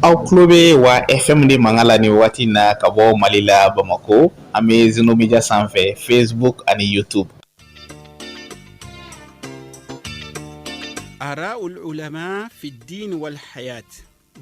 Aw tulo bɛ wa FM de mankan la nin waati in na ka bɔ Mali la Bamakɔ an bɛ Zeno Media sanfɛ Facebook ani YouTube. Araul ulama fi diin wal hayat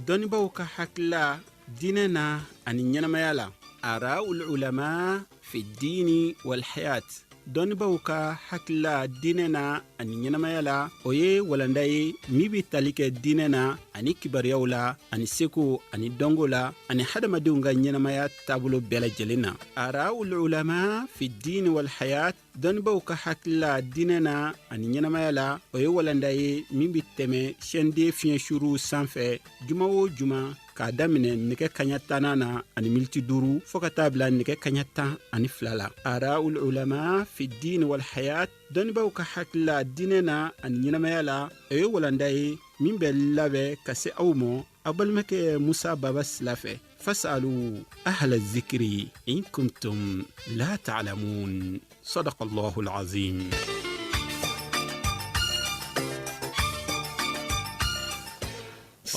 dɔnnibaaw ka hakilila diinɛ na ani ɲɛnamaya la araul ulama fi diini wal hayat dɔnnibaaw ka hakilila diinɛ na ani ɲɛnamaya la o ye walanda ye min bɛ tali kɛ diinɛ na ani kibaruyaw la ani seko ani dɔnko la ani hadamadenw ka ɲɛnamaya taabolo bɛɛ lajɛlen na araul ulama fi diini wal hayat dɔnnibaaw ka hakilila diinɛ na ani ɲɛnamaya la o ye walanda ye min bɛ tɛmɛ chaîne 2 fiɲɛ suruw sanfɛ juma o juma k'a daminɛ nɛgɛ kaɲa tannan na ani miniti duuru fɔɔ ka taa bila nɛgɛ kaɲa 12 la araul ulama fi diin wal hayat dɔnnibaaw ka hakilila diinɛ na ani ɲɛnamaya la o ye walanda ye min bɛ labɛn ka se aw ma aw balimakɛ musa baba sila fɛ fasalu ahla zikiri in kuntum la ta'lamun sadaqa allahu alazim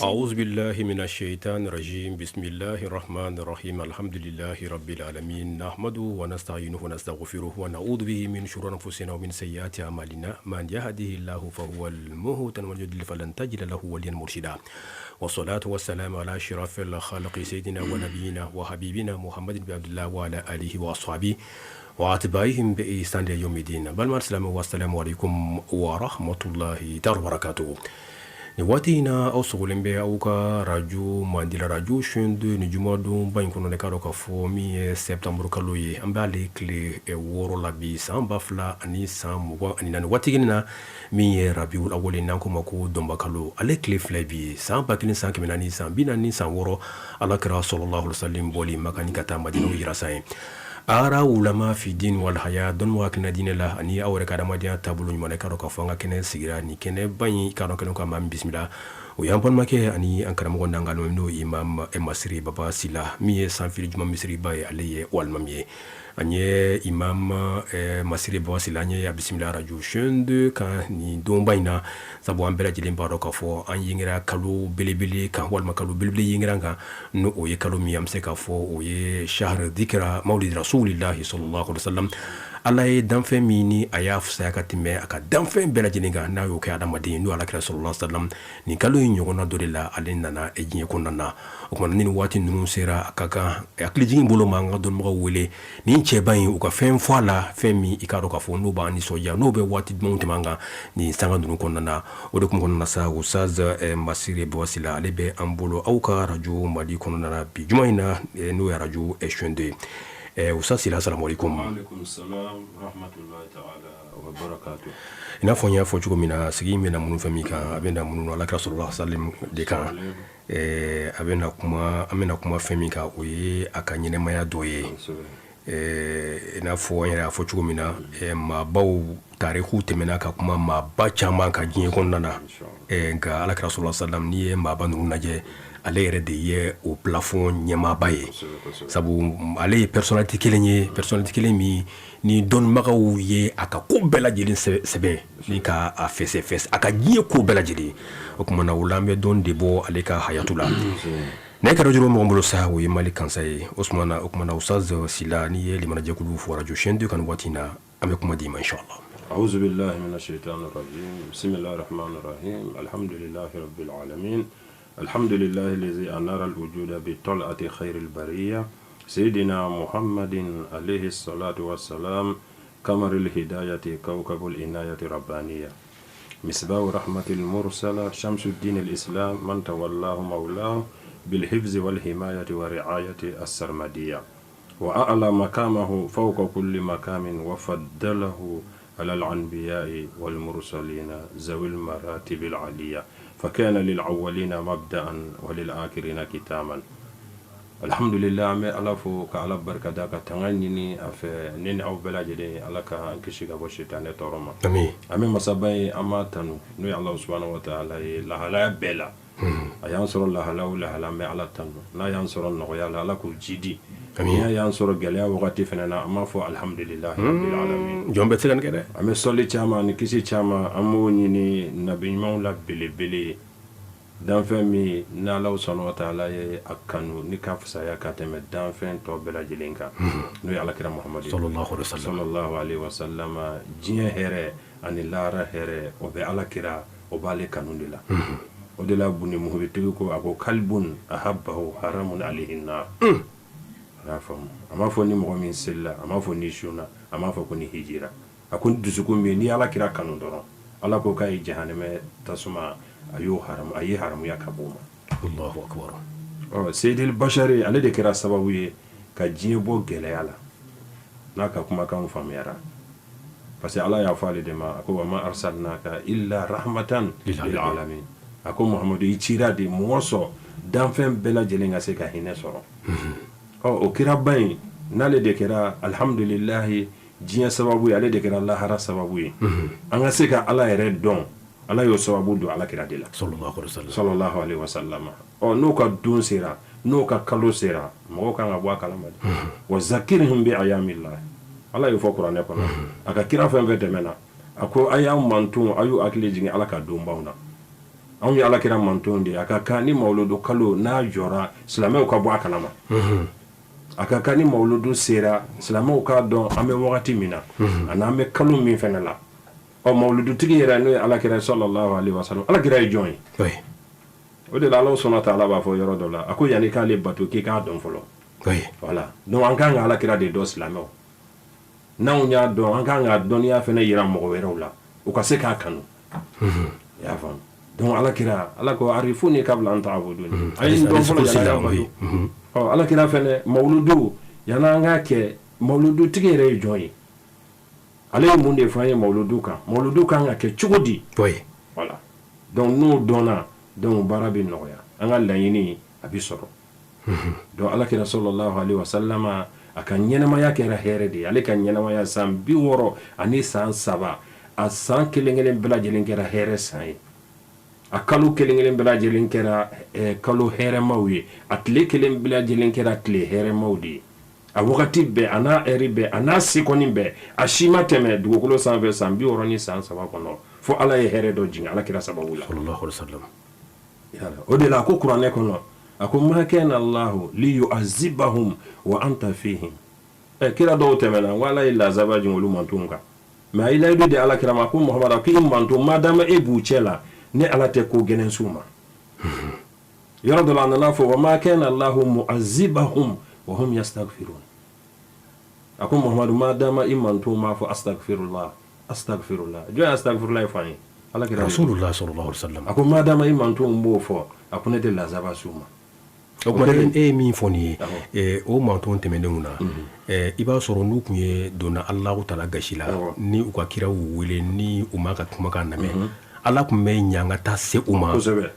أعوذ بالله من الشيطان الرجيم بسم الله الرحمن الرحيم الحمد لله رب العالمين نحمده ونستعينه ونستغفره ونعوذ به من شرور أنفسنا ومن سيئات أعمالنا من يهده الله فهو المهتد ومن يضلل فلن تجد له وليا مرشدا والصلاة والسلام على أشرف الخلق سيدنا ونبينا وحبيبنا محمد بن عبد الله وعلى آله وأصحابه وأتباعهم بإحسان إلى يوم الدين balima silamɛw والسلام عليكم ورحمة الله تعالى وبركاته Nin waati in na aw sogolen bɛ aw ka arajo mandi la arajo chaîne 2 ni jumadonba in kɔnɔ k'a dɔn k'a fɔ min ye septembre kalo ye an b'ale tile 6 la bi san 2024 waati in na min ye rabiul awali n'an k'o ma ko dɔnba kalo ale tile 2 bi san 1446 ala kira sallallahu alaihi wasallam bɔli Maka ni ka taa Madina o hijira san ye ara ulama fi din wal haya dɔnnibaw hakilina diinɛ la ani aw yɛrɛ ka adamadenya taabolo ɲuman k'a dɔn k'a fɔ an ka kɛnɛ sigira ni kɛnɛba in k'a dɔn kɛnɛ ka maa min bisimila o y'an balimakɛ ani an karamɔgɔ n'an ka n'o imam Masire Baba Sila min ye Sanfili juma misiriba ye ale ye o alimami ye an ye imam Masire Baba Sila an ye a bisimila arajo chaîne 2 kan nin donba in na sabu an bɛɛ lajɛlen b'a dɔn k'a fɔ an yengera kalo belebele kan walima kalo belebele yengera kan n'o o ye kalo min an bɛ se k'a fɔ o ye shahru dikira mawlidi rasulillahi sallallahu alaihi wasallam ala ye danfɛn min ni a y'a fisaya ka tɛmɛ a ka danfɛn bɛɛ lajɛlen kan n'a y'o kɛ adamaden n'o alakira sallallahu alaihi wasallam nin kalo in ɲɔgɔnna dɔ de la ale nana diɲɛ kɔnɔna na o tuma ni waati ninnu sera a ka kan hakilijigin bolo ma an ka dɔnnibagaw wele nin cɛba in u ka fɛn fɔ a la fɛn min i k'a dɔn k'a fɔ n'o b'an nisɔndiya n'o bɛ waati dumanw tɛmɛ an kan nin sanga ninnu kɔnɔna na o de kun kɔnɔna na sa Ustaz Masire Baba Sila ale bɛ an bolo aw ka arajo Mali kɔnɔna na bi juma in na n'o ye arajo chaîne 2 ye Ustaz Sila salamu aleykum i n'a fɔ n y'a fɔ cogo min na sigi in bɛna munumunu fɛn min kan a bɛna munumunu alakira sallallahu alaihi wasallam de kan a bɛna kuma an bɛna kuma fɛn min kan o ye a ka ɲɛnamaya dɔ ye i n'a fɔ an yɛrɛ y'a fɔ cogo min na maabaw tariku tɛmɛna ka kuma maaba caman kan diɲɛ kɔnɔna na nka alakira sallallahu alaihi wasallam n'i ye maaba ninnu lajɛ ale yɛrɛ de ye o plafond ɲɛmaaba ye sabu ale ye personnalité kelen ye personnalité kelen min ni dɔnnibagaw ye a ka ko bɛɛ lajɛlen sɛbɛn ni ka a fɛsɛfɛsɛ a ka diɲɛ ko bɛɛ lajɛlen o tuma na o la an bɛ dɔn de bɔ ale ka hayatu la n'a kɛra juru mɔgɔ bolo sa o ye Mali kansa ye o o tuma na Ustaz Sila n'i ye limanajɛkulu fo arajo chaîne 2 kan waati in na an bɛ kuma d'i ma inchallah أعوذ بالله من الشيطان الرجيم بسم الله الرحمن الرحيم الحمد لله رب العالمين الحمد لله الذي أنار الوجود بطلعة خير البرية سيدنا محمد عليه الصلاة والسلام قمر الهداية كوكب العناية الربانية مصباح رحمة المرسلة شمس الدين الإسلام من تولاه مولاه بالحفظ والحماية ورعاية السرمدية وأعلى مقامه فوق كل مقام وفضله على الأنبياء والمرسلين ذوي المراتب العلية فكان للأولين مبدأ وللآخرين ختاما Alhamdulillah an bɛ Ala fo ka Ala barikada ka tanga ɲini a fɛ ne ni aw bɛɛ lajɛlen Ala ka an kisi ka bɔ sitanɛ tɔɔrɔ ma, amin, an bɛ masaba ye an b'a tanu n'o ye Alahu subahana wataala ye lahalaya bɛɛ la, unhun, a y'an sɔrɔ lahala o lahala an bɛ Ala tanu n'a y'an sɔrɔ nɔgɔya la Ala k'o jidi, amin, n'a y'an sɔrɔ gɛlɛya wagati fana na an b'a fɔ alhamdulilahi rabil alamin jɔn bɛɛ tɛ se ka nin kɛ dɛ, an bɛ sɔli caman ani kisi caman an b'o ɲini nabi ɲumanw la belebele ye. Danfɛn min n'Ala subahana wa taala ye a kanu ni k'a fisaya ka tɛmɛ danfɛn tɔ bɛɛ lajɛlen kan, n'o ye alakira Muhamadu ye, sallallahu alaihi wasallam, diɲɛ hɛrɛ ani lahara hɛrɛ, o bɛ alakira, o b'ale kanu de la. O de la Buni Muhibitigi ko, a ko kalbun ahabbahu haramun alayhi nar. A y'a faamu, a m'a fɔ ni mɔgɔ min selila, a m'a fɔ ni sunna, a m'a fɔ ko ni hijira. A ko dusukun min n'i alakira kanu dɔrɔn, Ala ko k'a ye jahanɛmɛ tasuma, a y'o haramu, a ye haramuya ka b'o ma. Allahu akbar. Ɔ, Seyidil Bashari, ale de kɛra sababu ye ka diɲɛ bɔ gɛlɛya la, n'a ka kumakanw faamuyara, parce que Ala y'a fɔ ale de ma, a ko wa ma arsalnaka illa rahmatan lil alamin. A ko Muhamadu, i cira de mɔgɔ sɔn danfɛn bɛɛ lajɛlen ka se ka hinɛ sɔrɔ. Ɔ, o kiraba in, n'ale de kɛra alhamdulilahi diɲɛ sababu ye, ale de kɛra lahara sababu ye, an ka se ka Ala yɛrɛ dɔn, Ala y'o sababu don alakira de la, sallallahu alaihi wasallam. Ɔ, n'o ka don sera, n'o ka kalo sera, mɔgɔw kan ka bɔ a kalama de. Wa zakirhum bi ayamillah, Ala y'o fɔ kuranɛ kɔnɔ. A ka kira fɛn fɛn tɛmɛna, a ko a y'aw manton, a y'u hakili jigin Ala ka donbaw na. Anw ye alakira manton de ye. A ka kan ni mawuludu kalo n'a jɔra, silamɛw ka bɔ a kalama. A ka kan ni mawuludu sera, silamɛw k'a dɔn an bɛ wagati min na ani an bɛ kalo min fana la. Ɔ, mawuludutigi yɛrɛ, n'o ye alakira sallallahu alaihi wasallam, alakira ye jɔn ye? O de la Ala subahana taala b'a fɔ yɔrɔ dɔ la, a ko yanni k'ale bato, k'i k'a dɔn fɔlɔ. Voilà, donc an kan ka alakira de dɔn, silamɛw. N'anw y'a dɔn, an kan ka dɔnniya fana yira mɔgɔ wɛrɛw la, u ka se k'a kanu. I y'a faamu? Donc alakira, Ala ko arifuni kabla an ta'buduni, a ye n dɔn fɔlɔ yanni a ka bato. Ɔ, alakira fana, mawuludu, yanni an k'a kɛ, mawuludutigi yɛrɛ ye jɔn ye? Ale ye mun de fɔ an ye mawuludu kan? Mawuludu kan ka kɛ cogo di? Voilà, donc n'o dɔnna, donc baara bɛ nɔgɔya, an ka laɲini a bɛ sɔrɔ. Donc alakira sallallahu alaihi wasallam, a ka ɲɛnamaya kɛra hɛrɛ de ye. Ale ka ɲɛnamaya san 63, a san kelen kelen bɛɛ lajɛlen kɛra hɛrɛ san ye, a kalo kelen kelen bɛɛ lajɛlen kɛra kalo hɛrɛmaw ye, a tile kelen bɛɛ lajɛlen kɛra tile hɛrɛmaw de ye. A wagati bɛɛ, a n'a ɛri bɛɛ, a n'a seconde bɛɛ, a si ma tɛmɛ dugukolo sanfɛ san 63 kɔnɔ fo Ala ye hɛrɛ dɔ jigin alakira sababu la. O de la a ko kuranɛ kɔnɔ, a ko ma kana Allahu liyu'azibahum wa anta fihim. Ɛ, kira dɔw tɛmɛna, ko Ala ye lazaba jigin olu mantonw kan, mais a ye layidu di alakira ma ko Muhamadu, k'i manton, madama e b'u cɛ la, ne Ala tɛ ko gɛlɛn s'u ma. Yɔrɔ dɔ la, a nana fɔ wa ma kana Allahu mu'azibahum wa hum yastaghfirun. A ko Muhamadu, madama i mantonw b'a fɔ astaghfirullah, astaghfirullah. Jɔn ye astaghfirullah fɔ an ye? Alakira. Rasulullah sallallahu alaihi wasallam. A ko madama i mantonw b'o fɔ, a ko ne tɛ lazaba s'u ma. O tuma, e ye min fɔ nin ye, o manton tɛmɛnenw na, i b'a sɔrɔ n'u tun ye donna Alahu taala gasi la, ni u ka kiraw wele, ni u ma ka kumakan lamɛn, Ala tun bɛ ɲangata se u ma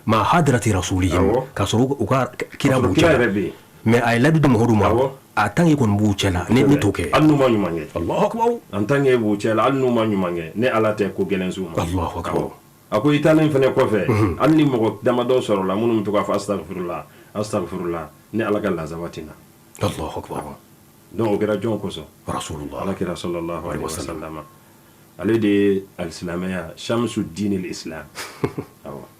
ma hadarati rasulihim, k'a sɔrɔ u ka kira b'u cɛ la. Mais a ye layidu di Muhamadu ma, a tant que kɔni b'u cɛ la, ne t'o kɛ. Hali n'u ma ɲuman kɛ. Allahu akbar. En tant que b'u cɛ la, hali n'u ma ɲuman kɛ, ne Ala tɛ ko gɛlɛn s'u ma. Allahu akbar. A ko i taalen fana kɔfɛ, hali ni mɔgɔ damadɔ sɔrɔla minnu bɛ to k'a fɔ astaghfirullah, astaghfirullah, ne Ala ka lazaba tɛ na. Allahu akbar. Donc o kɛra jɔn kosɔn? Rasulullah. Ala kira sallallahu alaihi wasallam, ale de ye alisilamɛya shamsu diinil islam. Awɔ,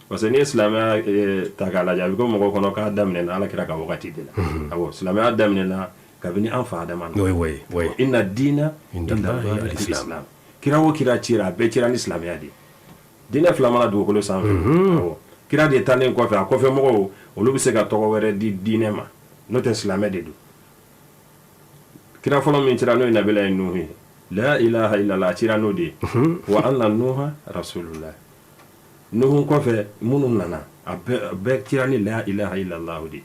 parce que n'i ye silamɛya ta k'a lajɛ, a bɛ ko mɔgɔ kɔnɔ k'a daminɛna ala kira ka wagati de la. Awɔ, silamɛya daminɛna kabini an fa Adama na. Oui, oui, oui. Inna diina inda islam. Kira o kira cira, a bɛɛ cira ni silamɛya de ye. Diinɛ fila mana dugukolo sanfɛ. Awɔ, kira de taalen kɔfɛ, a kɔfɛ mɔgɔw, olu bɛ se ka tɔgɔ wɛrɛ di diinɛ ma, n'o tɛ silamɛ de don. Kira fɔlɔ min cira, n'o ye nabila ye Nuhu ye, la ilaha illallah, a cira n'o de ye, wa anna nuha rasulullah. Nuhu kɔfɛ minnu nana, a bɛɛ cira ni la ilaha illallah de ye.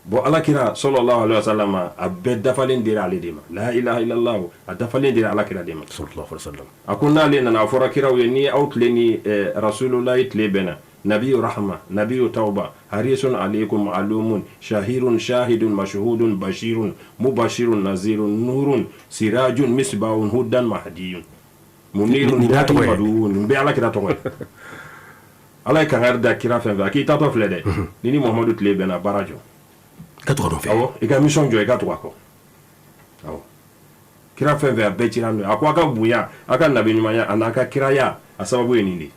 Bon, ala kira sallallahu alaihi wasallam, a bɛɛ dafalen dira ale de ma. La ilaha illallah, a dafalen dira ala kira de ma. Sallallahu alaihi wasallam. A ko n'ale nana, a fɔra kiraw ye, ni aw tile ni rasulullahi tile bɛnna, nabiyu rahma, nabiyu tauba, harisun alaikum alumun shahirun shahidun mashhudun bashirun mubashirun nazirun nurun sirajun misbahun hudan mahdiyun munirun. Nin bɛɛ tɔgɔ ye. Maduun. Nin bɛɛ ala kira tɔgɔ ye. Ala ye kangari da kira fɛn fɛn a k'i taatɔ filɛ dɛ, ni Muhamadu tile bɛnna, baara jɔ. Ka tugu a nɔfɛ. Awɔ, i ka mission jɔ, i ka tugu a kɔ. Awɔ, kira fɛn fɛn, a bɛɛ cira n'o ye. A ko a ka bonya, a ka nabi ɲumanya, a n'a ka kiraya, a sababu ye nin de ye.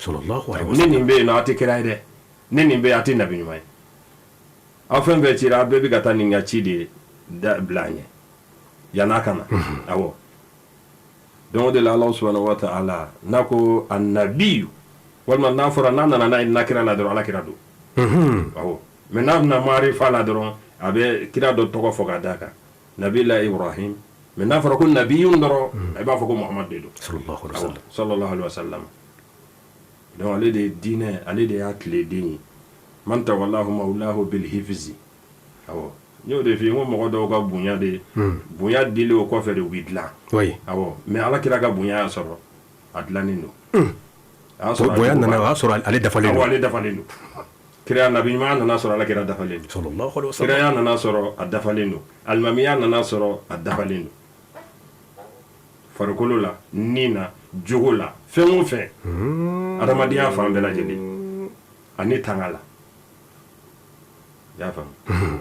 Sallallahu alaihi Ni wasallam. nin bɛ yen nɔ, a tɛ kira ye dɛ. Ni nin bɛ yen, a tɛ nabi ɲuman ye. Aw fɛn fɛn cira, a bɛɛ bɛ ka taa nin ka ci de da bila an ɲɛ yann'a ka na. Awɔ, donc o de la, Ala subhanahu wa ta'ala n'a ko annabiyu, walima n'a fɔra n'a nana n'a ye nakira la dɔrɔn, ala kira don. Awɔ, mais n'a bɛna maarifa la dɔrɔn, a bɛ kira dɔ tɔgɔ fɔ ka d'a kan, nabila Ibrahim. Mais n'a fɔra ko nabiyun dɔrɔn, i b'a fɔ ko Muhammad de don. Sallallahu alaihi Awɔ, wasallam. Sallallahu alaihi wasallam. Donc ale de ye diinɛ, ale de y'a tileden ye. Man tawallahu mawlahu bil hifzi. Awɔ, n y'o de f'i ye, n ko mɔgɔ dɔw ka bonya de, bonya dilen o kɔfɛ de, u bɛ dilan. Awɔ, mais ala kira ka bonya y'a sɔrɔ a dilannen don, a y'a sɔrɔ a Bonya jugu nana, b'a o y'a sɔrɔ ale dafalen Awɔ, don. Ale dafalen don. Kiraya, nabi ɲuman nana sɔrɔ ala kira dafalen don. Sallallahu alaihi wasallam. Kiraya nana sɔrɔ a dafalen don, alimamiya nana sɔrɔ a dafalen don, farikolo la, ni na, jogo la, fɛn o fɛn, adamadenya fan bɛɛ lajɛlen ani tanga la. I y'a faamu?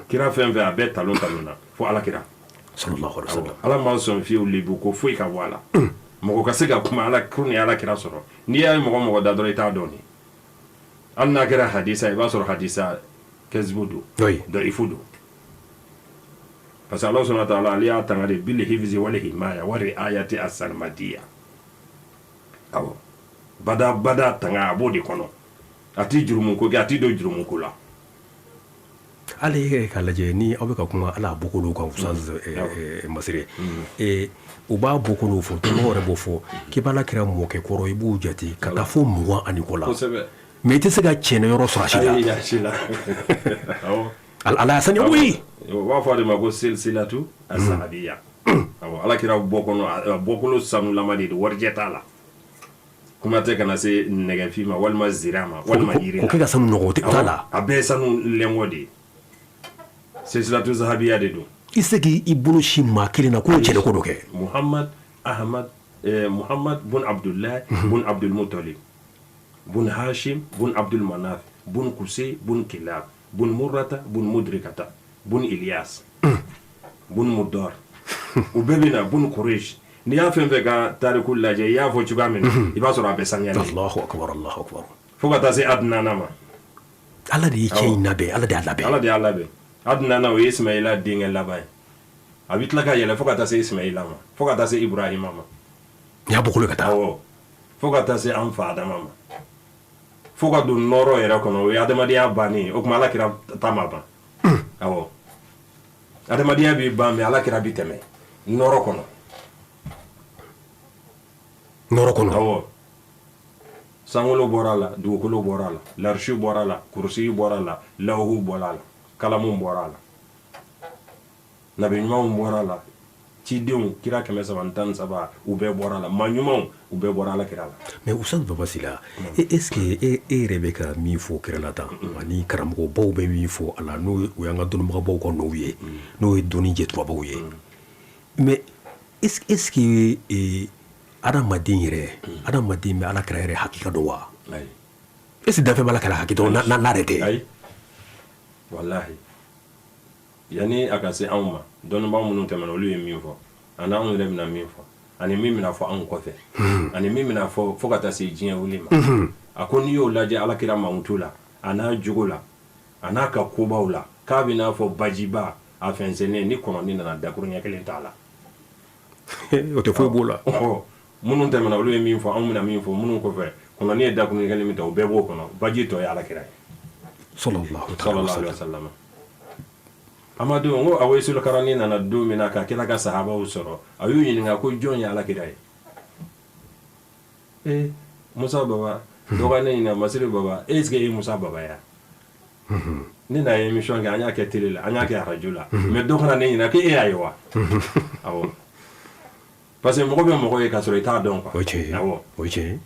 Kira fɛn fɛn, a bɛɛ talon talon na fo ala kira. Sallallahu alaihi wasallam. Ala ma sɔn fiyewu lebu ko foyi ka bɔ a la, mɔgɔ ka se ka kuma ala ko ni ala kira sɔrɔ. N'i y'a ye mɔgɔ mɔgɔ da dɔrɔn, i t'a dɔn. Ni hali n'a kɛra hadisa, i b'a sɔrɔ hadisa kɛsibu don, dɔifu don, parce que Ala subhanahu wa ta'ala, ale y'a tanga de bil hifzi wal himaya wa riayati as-sarmadiya. Awɔ, bada bada tanga a b'o de kɔnɔ. A ti jurumu ko kɛ, a ti don jurumu ko la. Hali e yɛrɛ k'a lajɛ, ni aw bɛ ka kuma ala bɔkolow kan, Ustaz Masire, u b'a bɔkolow fɔ, dɔnbagaw yɛrɛ b'o fɔ k'i b'a kira mɔkɛ kɔrɔ, i b'u jate ka taa fo 20 ani kɔ la. Mais i tɛ se ka tiɲɛ yɔrɔ sɔrɔ a si la. Ayi, a si la, awɔ. Ala y'a sani koyi. U b'a fɔ a de ma ko silsilatu asahabiya. Awɔ, ala kira bɔ kɔnɔ, a bɔkolo sanulama de don, warijɛ t'a la. Kuma tɛ ka na se nɛgɛfin ma, walima zira ma, walima yiri Ko la. kɛ ka sanu nɔgɔ, o tɛ o t'a la. A bɛɛ ye sanu lɛngɔ de ye, silsilatu zahabiya de don. I se k'i bolo si maa kelen na k'o cɛnɛ ko dɔ kɛ. Muhammad Ahmad, Muhammad bun Abdullah bun Abdul Muttalib bun Hashim bun Abdul Manaf bun Kusay bun Kilab bun Murrata bun Mudrikata bun Ilyas bun Mudar, u bɛɛ bɛ na bun Quraysh. N'i y'a fɛn fɛn ka tariku lajɛ, i y'a fɔ cogoya min na, i b'a sɔrɔ a bɛɛ saniyalen. Allahu akbar, Allahu akbar. Fo ka taa se Adnana ma. Ala de ye cɛ in labɛn, Ala de y'a labɛn. Ala de y'a labɛn. Adnana, o ye Ismaila denkɛ laban ye. A bɛ tila ka yɛlɛ fo ka taa se Ismaila ma, fo ka taa se Ibrahima ma. N y'a bɔkolo ka taa. Awɔ, fo ka taa se an fa Adama ma, fo ka don nɔrɔ yɛrɛ kɔnɔ. O ye adamadenya bannen ye. O tuma, ala kira ta ma ban. Awɔ, adamadenya bɛ ban, mais ala kira bi tɛmɛ nɔrɔ kɔnɔ. Nɔrɔ kɔnɔ. Awɔ, sankolo bɔra a la, dugukolo bɔra a la, larisi bɔra a la, kurusi bɔra a la, lawuhu bɔra a la, kalamu bɔra a la, nabi ɲumanw bɔra a la, cidenw kira 313, u bɛɛ bɔra a la, maa ɲumanw, u bɛɛ bɔra ala kira la. Mais Ustaz Baba Sila, est ce que e yɛrɛ bɛ ka min fɔ kira la tan, ani karamɔgɔbaw bɛ min fɔ a la, n'o o y'an ka dɔnnibagabaw ka nɔw ye, n'o ye dɔnni jɛtubabaw ye, mais est ce que adamaden yɛrɛ, adamaden bɛ ala kira yɛrɛ hakika dɔn wa? Ayi. Est ce que danfɛn bɛ ala kira hakɛ dɔn n'a yɛrɛ tɛ? Ayi, walahi, yanni a ka se anw ma, dɔnnibaa minnu tɛmɛna, olu ye min fɔ, ani anw yɛrɛ bɛna min fɔ, ani min bɛna fɔ anw kɔfɛ, ani min bɛna fɔ fo ka taa se diɲɛ wuli ma, a ko n'i y'o lajɛ, ala kira mankutu la, a n'a jogo la, a n'a ka kobaw la, k'a bɛ n'a fɔ bajiba a fɛnsɛnnen, ni kɔnɔni nana dakuruɲɛ kelen t'a la. O tɛ foyi b'o la. Ɔ, minnu tɛmɛna, olu ye min fɔ, anw bɛna min fɔ, minnu kɔfɛ, kɔnɔni ye dakuruɲɛ kelen min ta, o bɛɛ b'o kɔnɔ. Baji tɔ ye ala kira ye. Sallallahu ta'ala Sallallahu alaihi wasallam. Amadu n ko Awesul Karani nana don min na ka kira ka sahabaw sɔrɔ, a y'u ɲininka ko jɔn ye ala kira ye? Ee, Musa Baba, dɔ ka ne ɲininka, Masiri Baba, est ce que e ye Musa Baba ya? Ne n'a ye émission kɛ, an y'a kɛ télé la, an y'a kɛ radio la, mais dɔ kana ne ɲininka ko e y'a ye wa? Awɔ, parce que mɔgɔ bɛ mɔgɔ ye k'a sɔrɔ i t'a dɔn quoi. O ye tiɲɛ ye. Awɔ. O ye tiɲɛ ye.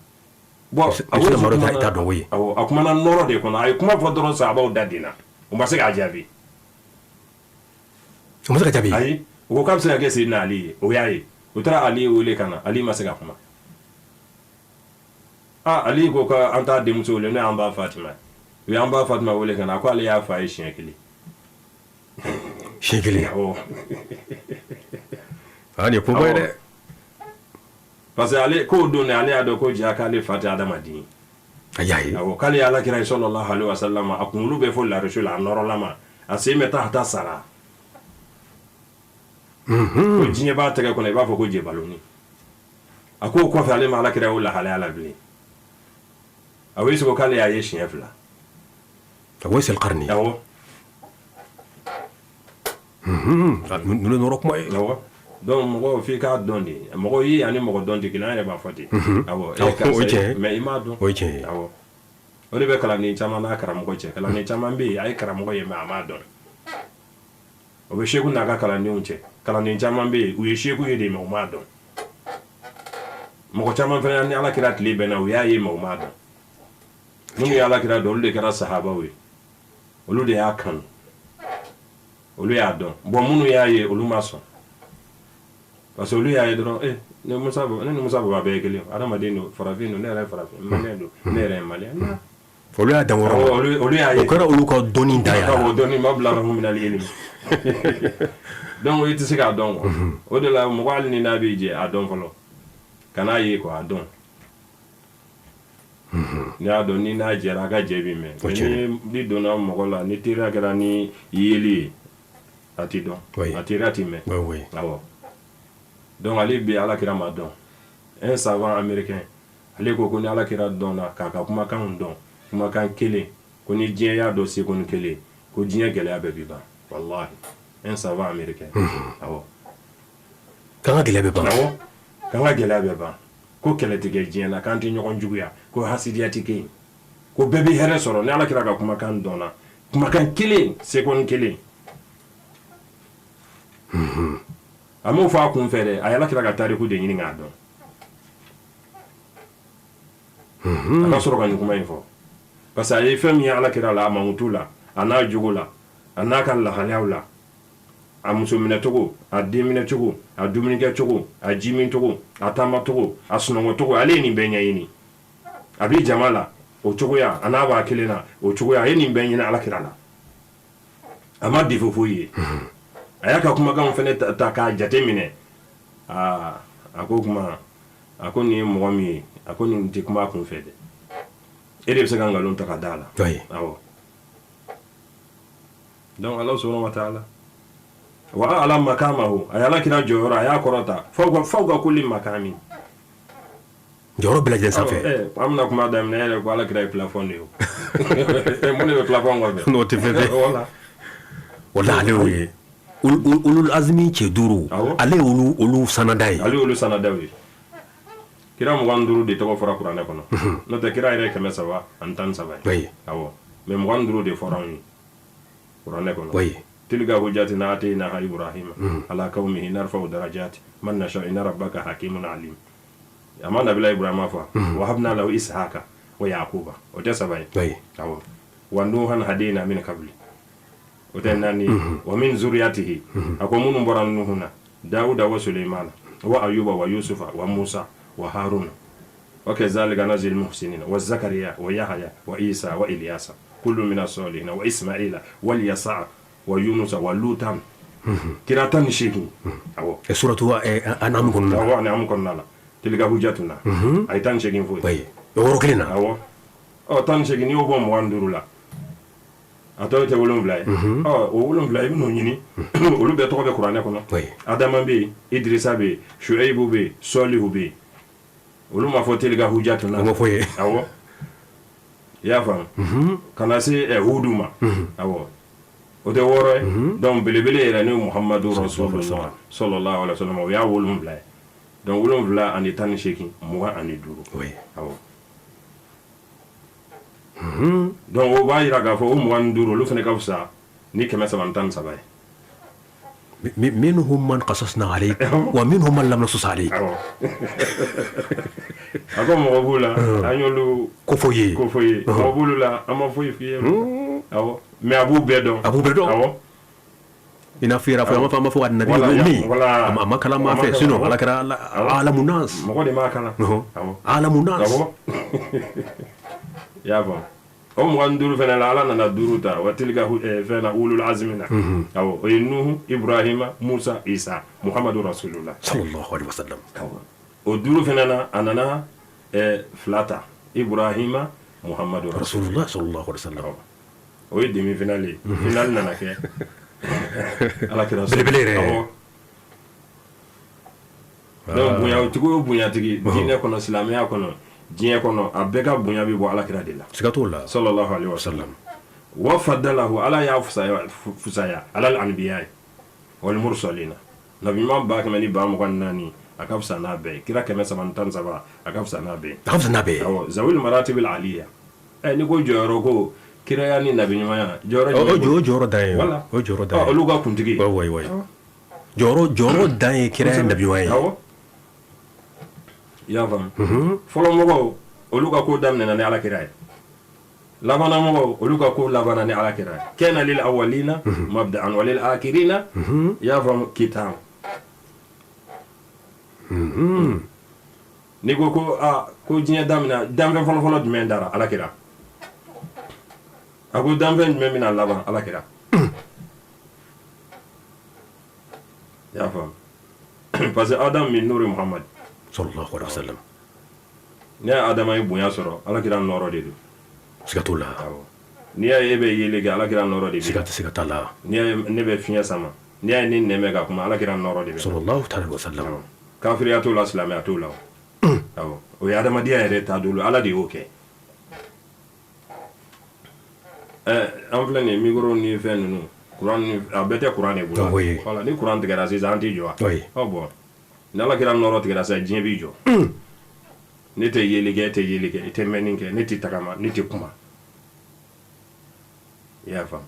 Bon, I bɛ se ka maa dɔ ta, i t'a dɔn o ye. Awɔ, a kumana nɔrɔ de kɔnɔ. A ye kuma fɔ dɔrɔn, sahabaw da denna, u ma se k'a jaabi. O ma se ka jaabi. Ayi, u ko k'a bɛ se ka kɛ Seydina Ali ye. O y'a ye, u taara Ali wele ka na, Ali ma se ka kuma. Ah, Ali ko ko an t'a denmuso wele, n'o y'an ba Fatima ye. U y'an ba Fatima wele ka na, a ko ale y'a fa ye siɲɛ kelen. Siɲɛ kelen. Awɔ. Ah, nin ye koba ye dɛ. Parce que ale k'o don de, ale y'a dɔn ko ja k'ale fa tɛ adamaden ye. A y'a ye. Awɔ, k'ale ye Ala kira ye sallallahu alaihi wa sallam, a kunkolo bɛ fo larisu la, a nɔrɔlama, a sen bɛ taa ka taa sara. Ko diɲɛ b'a tɛgɛ kɔnɔ, i b'a fɔ ko jebaloni. A ko o kɔfɛ ale ma Ala kira o lahalaya la bilen. Awesu ko k'ale y'a ye siɲɛ fila. Uwais al-Qarni. Awɔ. Ninnu nɔrɔ kuma ye. Awɔ. Donc mɔgɔ f'i k'a dɔn de. Mɔgɔ ye ani mɔgɔ dɔn tɛ kelen, an yɛrɛ b'a fɔ ten. Awɔ, e ye karisa ye mais i m'a dɔn. O ye tiɲɛ ye. Awɔ. O de bɛ kalanden caman n'a karamɔgɔ cɛ. Kalanden caman bɛ yen, a ye karamɔgɔ ye mais a m'a dɔn. O bɛ seku n'a ka kalandenw cɛ. Kalanden caman bɛ yen, u ye seku ye de mais u m'a dɔn. Mɔgɔ caman fana ni Ala kira tile bɛnna, u y'a ye mais u m'a dɔn. Minnu ye Ala kira dɔn, olu de kɛra sahabaw ye. Olu de y'a kanu. Olu y'a dɔn. Bon minnu y'a ye, olu ma sɔn. Parce que olu y'a ye dɔrɔn, eh, ne Musa ne ni Musa baba bɛɛ ye kelen ye. Adamaden don, farafin don, ne yɛrɛ ye farafin, malien don, ne yɛrɛ ye malien. Olu y'a dan yɔrɔ ma. Olu y'a ye. O kɛra olu ka dɔnni dan ye. Awɔ, dɔnni mablagahu minal ilmi. Donc i tɛ se k'a dɔn quoi. O de la mɔgɔ hali ni n'a b'i jɛ, a dɔn fɔlɔ. Kan'a ye quoi, a dɔn. N'i y'a dɔn, ni n'a jɛra, a ka jɛ b'i mɛn. Mais ni donna mɔgɔ la, ni teriya kɛra ni yeli ye, a t'i dɔn. A teriya t'i mɛn. Awɔ. Donc ale bi Ala kira ma dɔn. Un savant américain, ale ko ko ni Ala kira dɔnna, k'a ka kumakanw dɔn, kumakan kelen, ko ni diɲɛ y'a dɔn seconde kelen, ko diɲɛ gɛlɛya bɛɛ bi ban. Wallahi, un savant américain. Awɔ. K'an ka gɛlɛya bɛɛ ban. Awɔ, k'an ka gɛlɛya bɛɛ ban. Ko kɛlɛ tɛ kɛ diɲɛ na, k'an tɛ ɲɔgɔn juguya, ko hasidiya tɛ kɛ yen, ko bɛɛ bɛ hɛrɛ sɔrɔ ni Ala kira ka kumakan dɔnna, kumakan kelen, seconde kelen. A m'o fɔ a kun fɛ dɛ, a ye Ala kira ka tariku de ɲini k'a dɔn. A ka sɔrɔ ka nin kuma in fɔ parce que a ye fɛn min ye Ala kira la, a mankutu la, a n'a jogo la, a n'a ka lahalayaw la, a muso minɛcogo, a den minɛcogo, a dumunikɛcogo, a jimincogo, a taamacogo, a sunɔgɔcogo, ale ye nin bɛɛ ɲɛɲini. A bɛ jama la o cogoya, a n'a b'a kelen na o cogoya, a ye nin bɛɛ ɲini Ala kira la. A ma défaut foyi ye. A y'a ka kumakanw fana ta k'a jate minɛ. Aa, a ko kuma, a ko nin ye mɔgɔ min ye, a ko nin tɛ kuma a kun fɛ dɛ. E de bɛ se ka nkalon ta ka da a la. Awɔ. Donc Ala subhanahu wa ta'ala wa a'la makamahu, a ye Ala kira jɔyɔrɔ, a y'a kɔrɔta fawqa kulli makami, jɔyɔrɔ bɛɛ lajɛlen sanfɛ. An bɛna kuma daminɛ yɛrɛ ko Ala kira ye plafond de ye. Mun de bɛ plafond kɔfɛ? N'o tɛ fɛn fɛn. Voilà. Wala ale y'o ye. Ulul azmi cɛ duuru, ale y'olu olu sanada ye. Ale y'olu sanadaw ye. Kira 25 de tɔgɔ fɔra kuranɛ kɔnɔ. N'o tɛ kira yɛrɛ ye 313 ye. Awɔ. Mais 25 de fɔra anw ye kuranɛ kɔnɔ. Tilka hujjatina ataynaha Ibrahima ala qawmihi narfa'u darajati man nasha inna rabbaka hakimun alim. A ma nabila Ibrahima fɔ, wahabna lahu ishaqa wa yaquba, o tɛ saba ye. Awɔ. Wa nuhan hadayna min qabli, o tɛ naani. Wa min zuriyatihi, a ko minnu bɔra Nuhu na, Dawuda wa Suleimana wa Ayuba wa Yusufa wa Musa wa Haruna wa kazalika najzil muhsinina wa Zakariya wa Yahaya wa Isa wa Iliyasa kullu mina salihina wa Ismaila wa Yasa wa Yunusa wa Lutan. Kira 18. Awɔ. Suratu An'am kɔnɔna la. Awɔ, An'am kɔnɔna la. Tilka hujjatuna. A ye 18 fɔ yen. O yɔrɔ kelen na. Awɔ. Ɔ 18, n'i y'o bɔ 25 la, a tɔ tɛ 7 ye. Ɔ o 7, i bɛn'o ɲini, olu bɛɛ tɔgɔ bɛ kuranɛ kɔnɔ. Adama bɛ yen, Idrisa bɛ yen, Shuaibu bɛ yen, Sɔlihu bɛ yen. Olu ma fɔ tilka hujjatuna. O ma fɔ yen. Awɔ. I y'a faamu? Ka na se Hudu ma. Awɔ. O tɛ wɔɔrɔ ye. Donc belebele yɛrɛ n'o ye Muhamadu Rasulullah sallallahu alaihi wasallam, o y'a 7 ye. Donc 7 ani 18, 25. Awɔ. Donc o b'a jira k'a fɔ o 25, olu fana ka fisa ni 313 ye. Minhum man qasasna alayk wa minhum man lam naqsus alayk. A ko mɔgɔ b'u la, an y'olu ko fɔ ye, ko fɔ ye, mɔgɔ b'olu la, an ma foyi f'i ye. Awɔ, mais a b'u bɛɛ dɔn. A b'u bɛɛ dɔn. Awɔ. I n'a fɔ yɛrɛ fɔ, an b'a fɔ nabi ummi, a ma kalan maa fɛ, sinon Ala kɛra alamu nas. Mɔgɔ de m'a kalan. Awɔ, alamu nas. Awɔ. I y'a faamu? O 25 fana la, Ala nana duuru ta wa tilka fɛn na ulul azmi na. Awɔ, o ye Nuhu, Ibrahima, Musa, Isa, Muhamadu Rasulullah sallallahu alaihi wasallam. O duuru fana na, a nana fila ta, Ibrahima Muhammadu Rasulullah sallallahu alaihi wasallam. O ye demi finale ye. Finale nana kɛ ala kira belebele yɛrɛ. Donc bonyatigi o bonyatigi diinɛ kɔnɔ, silamɛya kɔnɔ, diɲɛ kɔnɔ, a bɛɛ ka bonya bɛ bɔ ala kira de la. Siga t'o la. Sallallahu alaihi wasallam. Wa faddalahu, ala y'a fusaya alal anbiya wal mursalina. Nabi ɲuman 124,000, a ka fisa n'a bɛɛ ye. Kira 313, a ka fisa n'a bɛɛ ye. A ka fisa n'a bɛɛ ye. Awɔ, zawil maratib al aliya. N'i ko jɔyɔrɔ ko kiraya ni nabi ɲumanya, jɔyɔrɔ jumɛn? O jɔyɔrɔ dan ye. Voilà. O jɔyɔrɔ dan ye. Olu ka kuntigi. Oui, oui, oui. Jɔyɔrɔ dan ye kiraya ni nabi ɲumanya ye. Awɔ. I y'a faamu? Fɔlɔ mɔgɔw, olu ka ko daminɛna ni ala kira ye. Labanna mɔgɔw, olu ka ko labanna ni ala kira ye. Kana lil awwalina mabda'an wa lil akhirina, i y'a faamu, kitam. N'i ko ko aa ko diɲɛ daminɛ, danfɛn fɔlɔfɔlɔ jumɛn dara? Ala kira. A ko danfɛn jumɛn bɛna laban? Ala kira. I y'a faamu? Parce que Adam min nuri Muhammad sallallahu alaihi wasallam. N'i y'a Adama ye bonya sɔrɔ, ala kira nɔrɔ de don. Siga t'o la. N'i y'a ye e bɛ yeli kɛ, ala kira nɔrɔ de bɛ. Siga t'a la. N'i y'a ye ne bɛ fiɲɛ sama, n'i y'a ye ne nɛn bɛ ka kuma, ala kira nɔrɔ de bɛ. Sallallahu alaihi wasallam. Kafiriya t'o la, silamɛya t'o la. Awɔ, o ye adamadenya yɛrɛ taabolo, ala de y'o kɛ. An filɛ nin ye, micro ni fɛn ninnu, courant ni, a bɛɛ tɛ courant de bolo. Voilà, ni courant tigɛra sisan, an t'i jɔ wa? Ɔ bon, ni ala kira nɔrɔ tigɛra sisan, diɲɛ b'i jɔ. Ne tɛ yeli kɛ, e tɛ yeli kɛ, i tɛ mɛnni kɛ, ne tɛ tagama, ne tɛ kuma. I y'a faamu?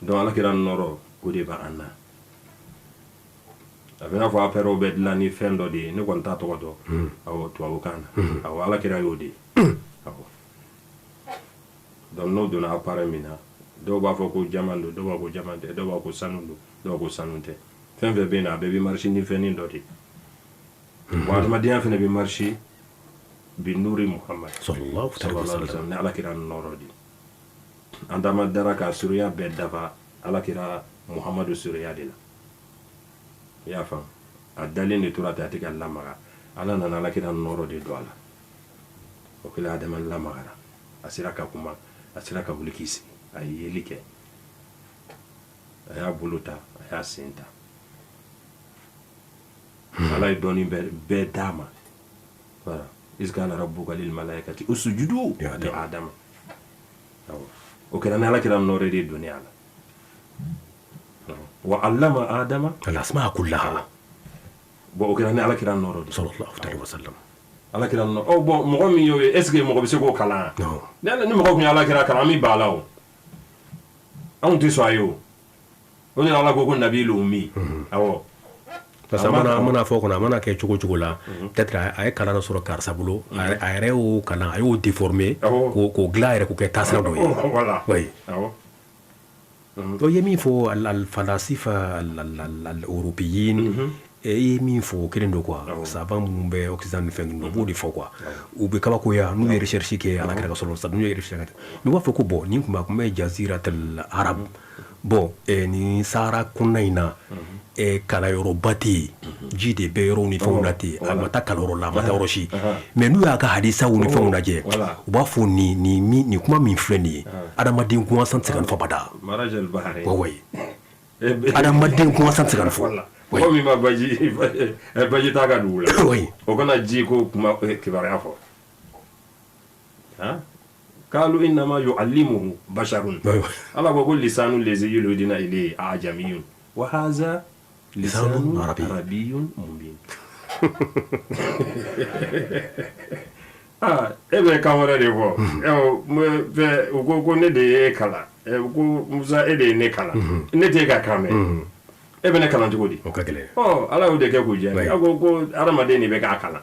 Donc ala kira nɔrɔ, o de b'an na. A bɛ n'a fɔ appareil bɛ dilan ni fɛn dɔ de ye, ne kɔni t'a tɔgɔ dɔn. Awɔ, tubabukan na. Awɔ, ala kira y'o de ye. Awɔ. Donc n'o donna appareil min na, dɔw b'a fɔ ko jaman don, dɔw b'a fɔ ko jaman tɛ, dɔw b'a fɔ ko sanu don, dɔw b'a fɔ ko sanu tɛ. Fɛn fɛn bɛ yen nɔ, a bɛɛ bɛ marcher ni fɛnnin dɔ de ye. Bon, adamadenya fana bɛ marcher bi nuri Muhammad sallallahu alaihi wasallam, ni ala kira nɔrɔ de ye. An dama dara ka surunya bɛɛ dafa ala kira Muhammadu surunya de la. I y'a faamu? A dalen de tora ten, a tɛ ka lamaga. Ala nana ala kira nɔrɔ de don a la. O kɛlen, Adama lamagara, a sera ka kuma, a sera ka wuli k'i sigi, a ye yeli kɛ, a y'a bolo ta, a y'a sen ta. Ala ye dɔnni bɛɛ d'a ma. Voilà. Iz qala rabbuka lil malaikati usjudu li Adama. Awɔ. O kɛra ni ala kira nɔrɔ de donni a la. Wa allama Adama al asmaa kullaha. Bon, o kɛra ni ala kira nɔrɔ de. Sallallahu alaihi wasallam. Ala kira nɔrɔ. Oh bon, mɔgɔ min y'o ye, est ce que mɔgɔ bɛ se k'o kalan? Ni mɔgɔ tun ye ala kira kalan, an bɛ ban a la o. Anw tɛ sɔn a ye o. O de la ala ko ko nabil ummi. Awɔ. Parce que a mana fɔ kɔnɔ, a mana kɛ cogo cogo la, peut-être a ye kalan dɔ sɔrɔ karisa bolo, a yɛrɛ y'o kalan, a y'o déformer k'o dilan a yɛrɛ, k'o kɛ taasira dɔ ye. Voilà. Oui. Awɔ. O ye min fɔ, al falasifa al européen, i ye min fɔ, o kelen don quoi. Savant minnu bɛ Occident ni fɛn ninnu, u b'o de fɔ quoi. U bɛ kabakoya n'u ye recherche kɛ ala kira ka sɔrɔ sa, n'u ye recherche kɛ, n'u b'a fɔ ko bon, nin tun bɛ jaziratul arab, bon, nin Sahara kɔnɔna in na, kalanyɔrɔba tɛ yen, ji de bɛ yɔrɔw ni fɛnw na ten, a ma taa kalanyɔrɔ la, a ma taa yɔrɔ si. Mais n'u y'a ka hadisaw ni fɛnw lajɛ, u b'a fɔ nin kuma min filɛ nin ye, adamaden gansan tɛ se ka nin fɔ abada. Oui, adamaden gansan tɛ se ka nin fɔ. Mɔgɔ min ma baji t'a ka dugu la, o kana ji ko kuma kibaruya fɔ. Qalu innama yu'allimuhu basharun. Ala ko ko lisanu lazi yulhiduna ilayhi a'jamiyyun wa hadha lisanun arabiyyun mubin. Ah, e bɛ kan wɛrɛ de fɔ. U ko ko ne de ye e kalan, ko Musa e de ye ne kalan, ne t'e ka kan mɛn, e bɛ ne kalan cogo di? O ka gɛlɛn. Ɔ, ala y'o de kɛ k'u jaabi. A ko ko hadamaden de bɛ k'a kalan.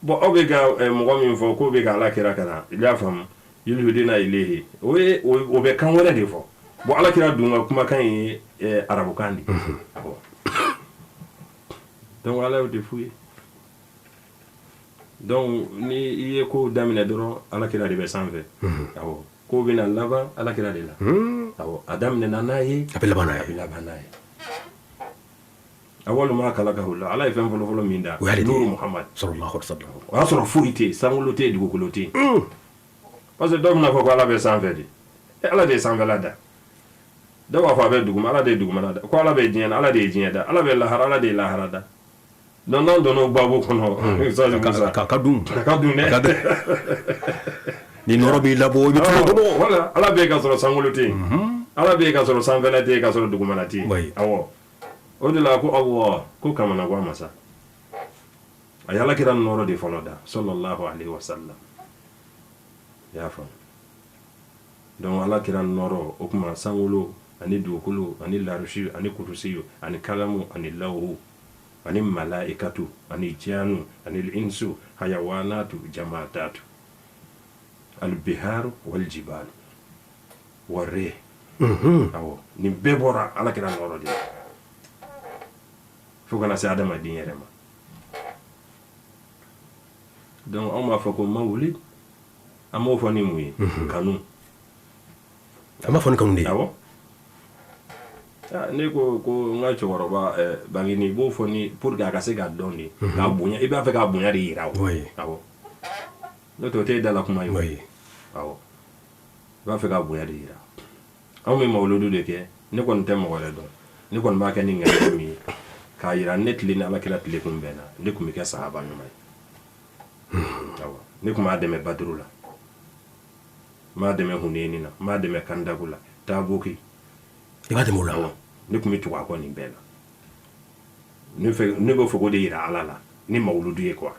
Bon, aw bɛ ka mɔgɔ min fɔ k'o bɛ ka ala kira kalan, i y'a faamu, yulhiduna ilayhi, o ye o bɛ kan wɛrɛ de fɔ. Bon, ala kira dun ka kumakan ye arabukan de ye. Awɔ. Donc ala y'o de f'u ye. Donc ni i ye kow daminɛ dɔrɔn, ala kira de bɛ sanfɛ. Awɔ. Kow bɛna laban ala kira de la. Awɔ, a daminɛna n'a ye, a bɛ laban n'a ye. A bɛ laban n'a ye. Awalu ma khalaqahu Allah, ala ye fɛn fɔlɔfɔlɔ min da, nuru Muhammad sallallahu alaihi wasallam. O y'a sɔrɔ foyi tɛ yen, sankolo tɛ yen, dugukolo tɛ yen. Parce que dɔw bɛna fɔ ko Ala bɛ sanfɛ de. Ala de ye sanfɛla da. Dɔw b'a fɔ a bɛ duguma, Ala de ye dugumana da. Ko Ala bɛ diɲɛ na, Ala de ye diɲɛ da. Ala bɛ lahara, Ala de ye lahara da. Donc n'an donna o baabu kɔnɔ, a ka dun. A ka dun dɛ. Ni nɔrɔ b'i labɔ, i bɛ tunu kɔnɔ. Voilà, Ala bɛ yen ka sɔrɔ sankolo tɛ yen. Ala bɛ yen ka sɔrɔ sanfɛla tɛ yen, ka sɔrɔ dugumana tɛ yen. Awɔ. O de la ko Allah ko kamanagan masa. A ye Ala kira nɔrɔ de fɔlɔ da, sallallahu alaihi wasallam. I y'a faamu. Donc Ala kira nɔrɔ, o tuma sankolo ani dugukolo ani larusi ani kurusiyu ani kalamu ani lawhu ani malaikatu ani janu ani insu hayawanatu jamatatu albiharu waljibalu warre. Awɔ, nin bɛɛ bɔra Ala kira nɔrɔ de la fo kana se adamaden yɛrɛ ma. Donc anw b'a fɔ ko mawulid, an b'o fɔ ni mun ye? Kanu. An b'a fɔ ni kanu de ye. Awɔ. Ne ko ko n ka cɛkɔrɔba bangeni, i b'o fɔ ni pour que a ka se k'a dɔn de, k'a bonya, i b'a fɛ k'a bonya de yira o. Awɔ. N'o tɛ o t'e da la kuma ye o. Awɔ. I b'a fɛ k'a bonya de yira. Anw bɛ mawuludu de kɛ, ne kɔni tɛ mɔgɔ wɛrɛ dɔn. Ne kɔni b'a kɛ ni ŋaniya min ye, k'a yira ne tile ni Ala kira tile kun bɛnna, ne tun bɛ kɛ sahaba ɲuman ye. Awɔ. Ne tun b'a dɛmɛ Baduru la. N b'a dɛmɛ Huneni na, n b'a dɛmɛ Kandaku la, Tabuki. I b'a dɛmɛ o la wa? Ne tun bɛ tugu a kɔ nin bɛɛ la. Ne bɛ fɛ k'o de yira Ala la ni mawuludu ye quoi.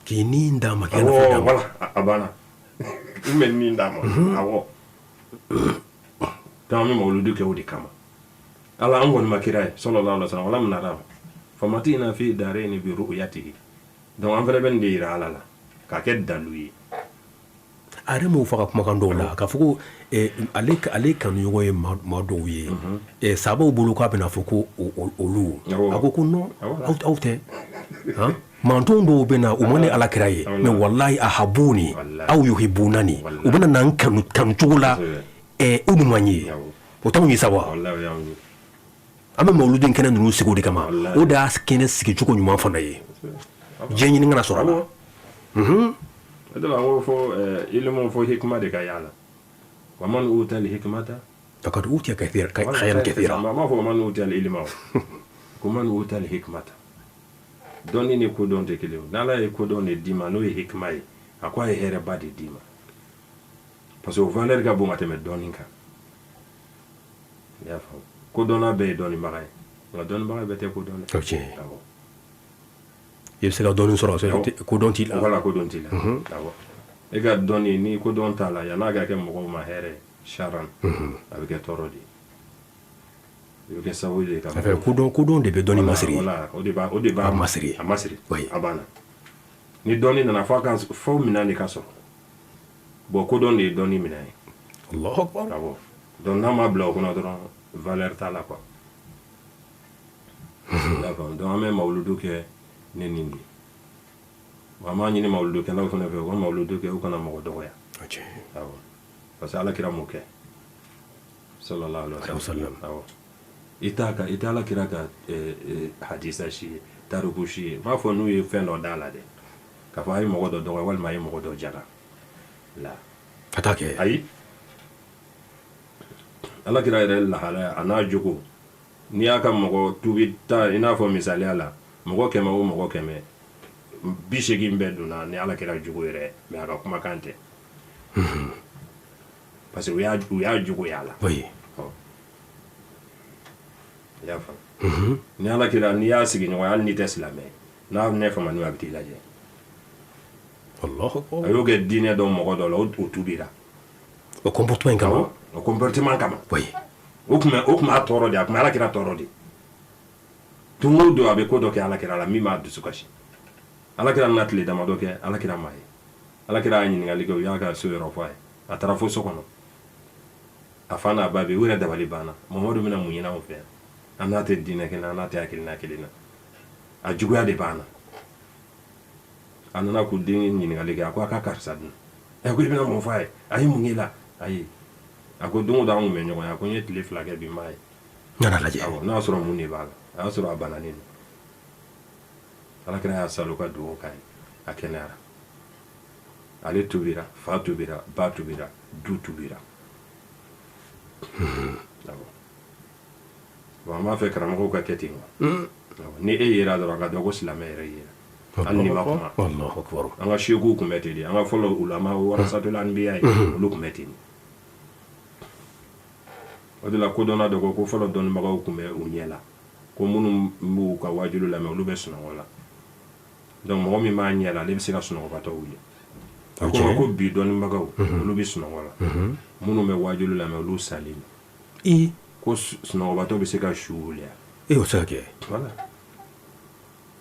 K'i ni d'a ma, k'i nafa d'a ma. Voilà, a banna. N bɛ ni d'a ma. Awɔ. Donc an bɛ mawuludu kɛ o de kama. Ala an kɔni ma kira ye sallallahu alaihi wasallam, walam narahu famatina fi darayni bi ru'yatihi. Donc an fana bɛ nin de yira Ala la k'a kɛ dalu ye. A yɛrɛ m'o fɔ ka kumakan dɔw la k'a fɔ ko ale kanuɲɔgɔn ye maa dɔw ye, sabaw bolo k'a bɛna fɔ ko olu, a ko ko non, aw tɛ manton dɔw bɛ na, u ma ne Ala kira ye, mais walahi ahabuni aw yuhibunani, u bɛna na n kanu cogo la u man ye, o t'anw ye sa wa? An bɛ mawuluden kɛnɛ ninnu sigi o de kama, o de y'a kɛnɛ sigicogo ɲuman fana ye, diɲɛ ɲini kana sɔrɔ a la. O de la n ko fo ilimu, fo hikima de ka y'a la. Wa man uta al hikmata faqad utiya khayran kathira. N b'a fɔ man uta al ilma, ko man uta al hikmata. Dɔnni ni kodɔn tɛ kelen ye. N'Ala ye kodɔn de d'i ma, n'o ye hikima ye, a ko a ye hɛrɛba de d'i ma, parce que o valeur ka bon ka tɛmɛ dɔnni kan. I y'a faamu? Kodɔnna bɛɛ ye dɔnnibaga ye, nka dɔnnibaga bɛɛ tɛ kodɔn dɛ. O tiɲɛ ye. I bɛ se ka dɔnni sɔrɔ, kodɔn t'i la. Voilà, kodɔn t'i la. Awɔ. E ka dɔnni ni kodɔn t'a la, yann'a ka kɛ mɔgɔw ma hɛrɛ saran, a bɛ kɛ tɔɔrɔ de ye. I bɛ kɛ sababu de ye ka kodɔn de bɛ dɔnni masiri. Voilà, o de b'a o de b'a masiri. A masiri. A banna. Ni dɔnni nana, fo a ka fo minɛn de ka sɔrɔ. Bon, kodɔn de ye dɔnni minɛn ye. Allahu akbar. Awɔ. Donc n'a ma bila o kɔnɔ dɔrɔn, valeur t'a la quoi. D'accord. Donc an bɛ mawuludu kɛ ne nin de ye. An b'a ɲini mawuludukɛlaw fana fɛ, u ka mawuludu kɛ, u kana mɔgɔ dɔgɔya. Awɔ. Parce que Ala kira m'o kɛ. Sallallahu alaihi wasallam. Awɔ. I t'a ka i t'a Ala kira ka hadisa si ye, tariku si ye. N b'a fɔ n'u ye fɛn dɔ d'a la dɛ, k'a fɔ a ye mɔgɔ dɔ dɔgɔya walima a ye mɔgɔ dɔ jara. La. A t'a kɛ. Ayi. Ala kira yɛrɛ lahalaya a n'a jogo, n'i y'a ka mɔgɔ tubi ta, i n'a fɔ misaliya la, mɔgɔ 100 o mɔgɔ 100, 80 bɛɛ donna ni Ala kira jogo yɛrɛ, mais a ka kumakan tɛ. Parce que u y'a jogo y'a la. I y'a faamu? Ni Ala kira, n'i y'a sigi ɲɔgɔn ye, hali n'i tɛ silamɛ, n'a ne famani, a bɛ t'i lajɛ. Allahu akbar. A y'o kɛ diinɛ dɔ mɔgɔ dɔ la, o tubira. O comportement in kama. O comportement kama. Oui. O tun b'a tɔɔrɔ de, a tun bɛ Ala kira tɔɔrɔ de. Don o don a bɛ ko dɔ kɛ Ala kira la min b'a dusu kasi. Ala kira nana tile damadɔ kɛ, Ala kira m'a ye. Ala kira y'a ɲininkali kɛ, u y'a ka so yɔrɔ fɔ a ye. A taara fo so kɔnɔ. A fa n'a ba bɛ yen, u yɛrɛ dabali banna. Mamadu bɛna mun ɲini anw fɛ yan? An n'a tɛ diinɛ kelen na, an n'a tɛ hakilina kelen na. A juguya de b'an na. A nana k'u den ɲininkali kɛ, a ko a ka karisa dun. Ɛ, ko i bɛna mun fɔ a ye? A ye mun k'i la? Ayi. A ko don o don an tun bɛ ɲɔgɔn ye, a ko n ye tile 2 kɛ bi n m'a ye. N nana lajɛ. Awɔ, n'a y'a sɔrɔ mun de b'a la? A y'a sɔrɔ a bananen don. Ala kira y'a salo ka dugawu k'a ye, a kɛnɛyara. Ale tubira, fa tubira, ba tubira, du tubira. Awɔ. Bon, an b'a fɛ karamɔgɔw ka kɛ ten quoi. Awɔ, ni e yera dɔrɔn a ka dɔn ko silamɛ yɛrɛ yera, hali n'i ma kuma. Allahu akbar. An ka sekuw tun bɛ ten de, an ka fɔlɔ ulama warasatul anbiya ye, olu tun bɛ ten de. O de la kodɔnna dɔ ko ko fɔlɔ dɔnnibagaw tun bɛ u ɲɛ la, ko minnu b'u ka waajuli lamɛn, olu bɛ sunɔgɔ la. Donc mɔgɔ min b'a ɲɛ la, ale bɛ se ka sunɔgɔbatɔ wuli. A ko ma ko bi dɔnnibagaw, olu bɛ sunɔgɔ la, minnu bɛ waajuli lamɛn, olu salen don. Ko sunɔgɔbatɔ bɛ se ka su wuli wa? E, o tɛ se ka kɛ. Voilà.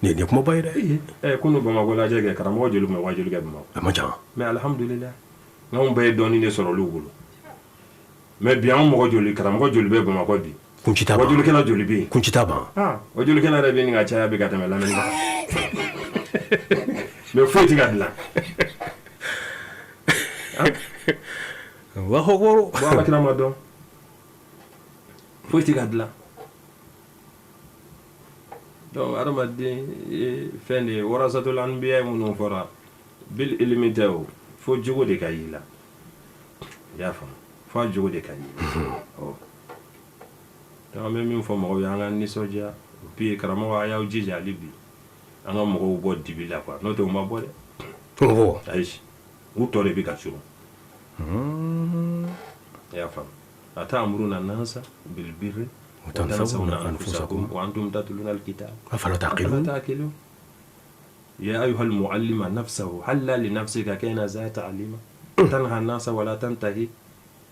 Nin ye kumaba ye dɛ. Ɛ, kunu Bamakɔ lajɛ kɛ, karamɔgɔ joli tun bɛ waajuli kɛ Bamakɔ? A man ca. Mais alhamdulillah, n'anw bɛɛ ye dɔɔnin de sɔrɔ olu bolo. Mais bi, anw mɔgɔ joli, karamɔgɔ joli bɛ Bamakɔ bi? Kunci t'a ban. Wajulikɛla joli bɛ yen? Kunci t'a ban. Ah, wajulikɛla yɛrɛ bɛ ɲini ka caya bi ka tɛmɛ lamɛnni kan, mais foyi tɛ ka dilan. Allahu akbar. Bon, Ala kira ma dɔn, foyi tɛ ka dilan. Donc hadamaden ye fɛn de ye, warasatul anbiya minnu fɔra, bil ilimi tɛ o, fo jogo de ka y'i la, i y'a faamu, fo a jogo de ka y'i la. Ɔ, donc an bɛ min fɔ mɔgɔw ye, an ka nisɔndiya bi. Karamɔgɔ, a y'aw jija hali bi an ka mɔgɔw bɔ dibi la quoi, n'o tɛ u ma bɔ dɛ. Bɔ. Ayi, u tɔ de bɛ ka surun, i y'a faamu. Atamuruna nasa bilbirri wa anfusakum wa antum tatluna alkitab afala taqilun. Taqilun. Ya ayuha almuallima nafsahu halla li nafsika kana za ta'lima tanha nasa wala tantahi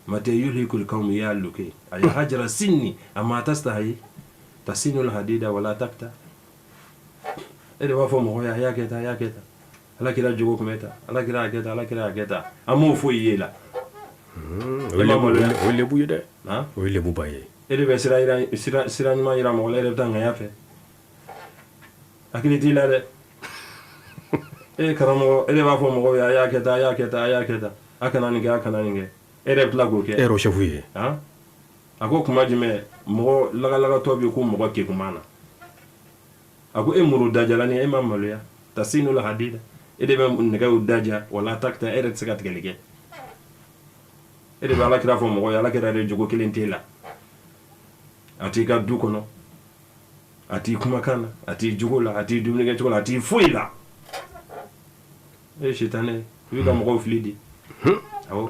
mata yuhliku alqawm ya luki ay hajra sinni amma tastahi tasinu alhadida wala takta. E de b'a fɔ mɔgɔ ye a y'a kɛ tan, a y'a kɛ tan, Ala kira jogo tun bɛ tan, Ala kira y'a kɛ tan, Ala kira y'a kɛ tan, an m'o foyi ye la. O ye lebu ye dɛ, o ye lebuba ye. E de bɛ sira yira, sira ɲuman yira mɔgɔ la, e yɛrɛ bɛ taa ŋaɲa fɛ, hakili t'i la dɛ. E karamɔgɔ, e de b'a fɔ mɔgɔw ye a y'a kɛ tan, a y'a kɛ tan, a y'a kɛ tan, a kana nin kɛ, a kana nin kɛ, e yɛrɛ bɛ tila k'o kɛ. E yɛrɛ o chef ye. A ko kuma jumɛn, mɔgɔ lagalagatɔ bɛ ko mɔgɔ keguman na, a ko e muru dajalani, e ma maloya? Tasinu la hadida, e de bɛ nɛgɛw daja, wala takta, e yɛrɛ tɛ se ka tigɛli kɛ. E de bɛ Ala kira fɔ mɔgɔ ye, Ala kira yɛrɛ jogo kelen t'e la. A t'i ka du kɔnɔ, a t'i kumakan na, a t'i jogo la, a t'i dumunikɛcogo la, a t'i foyi la. E ye sitanɛ, i bɛ ka mɔgɔw fili di. Awɔ,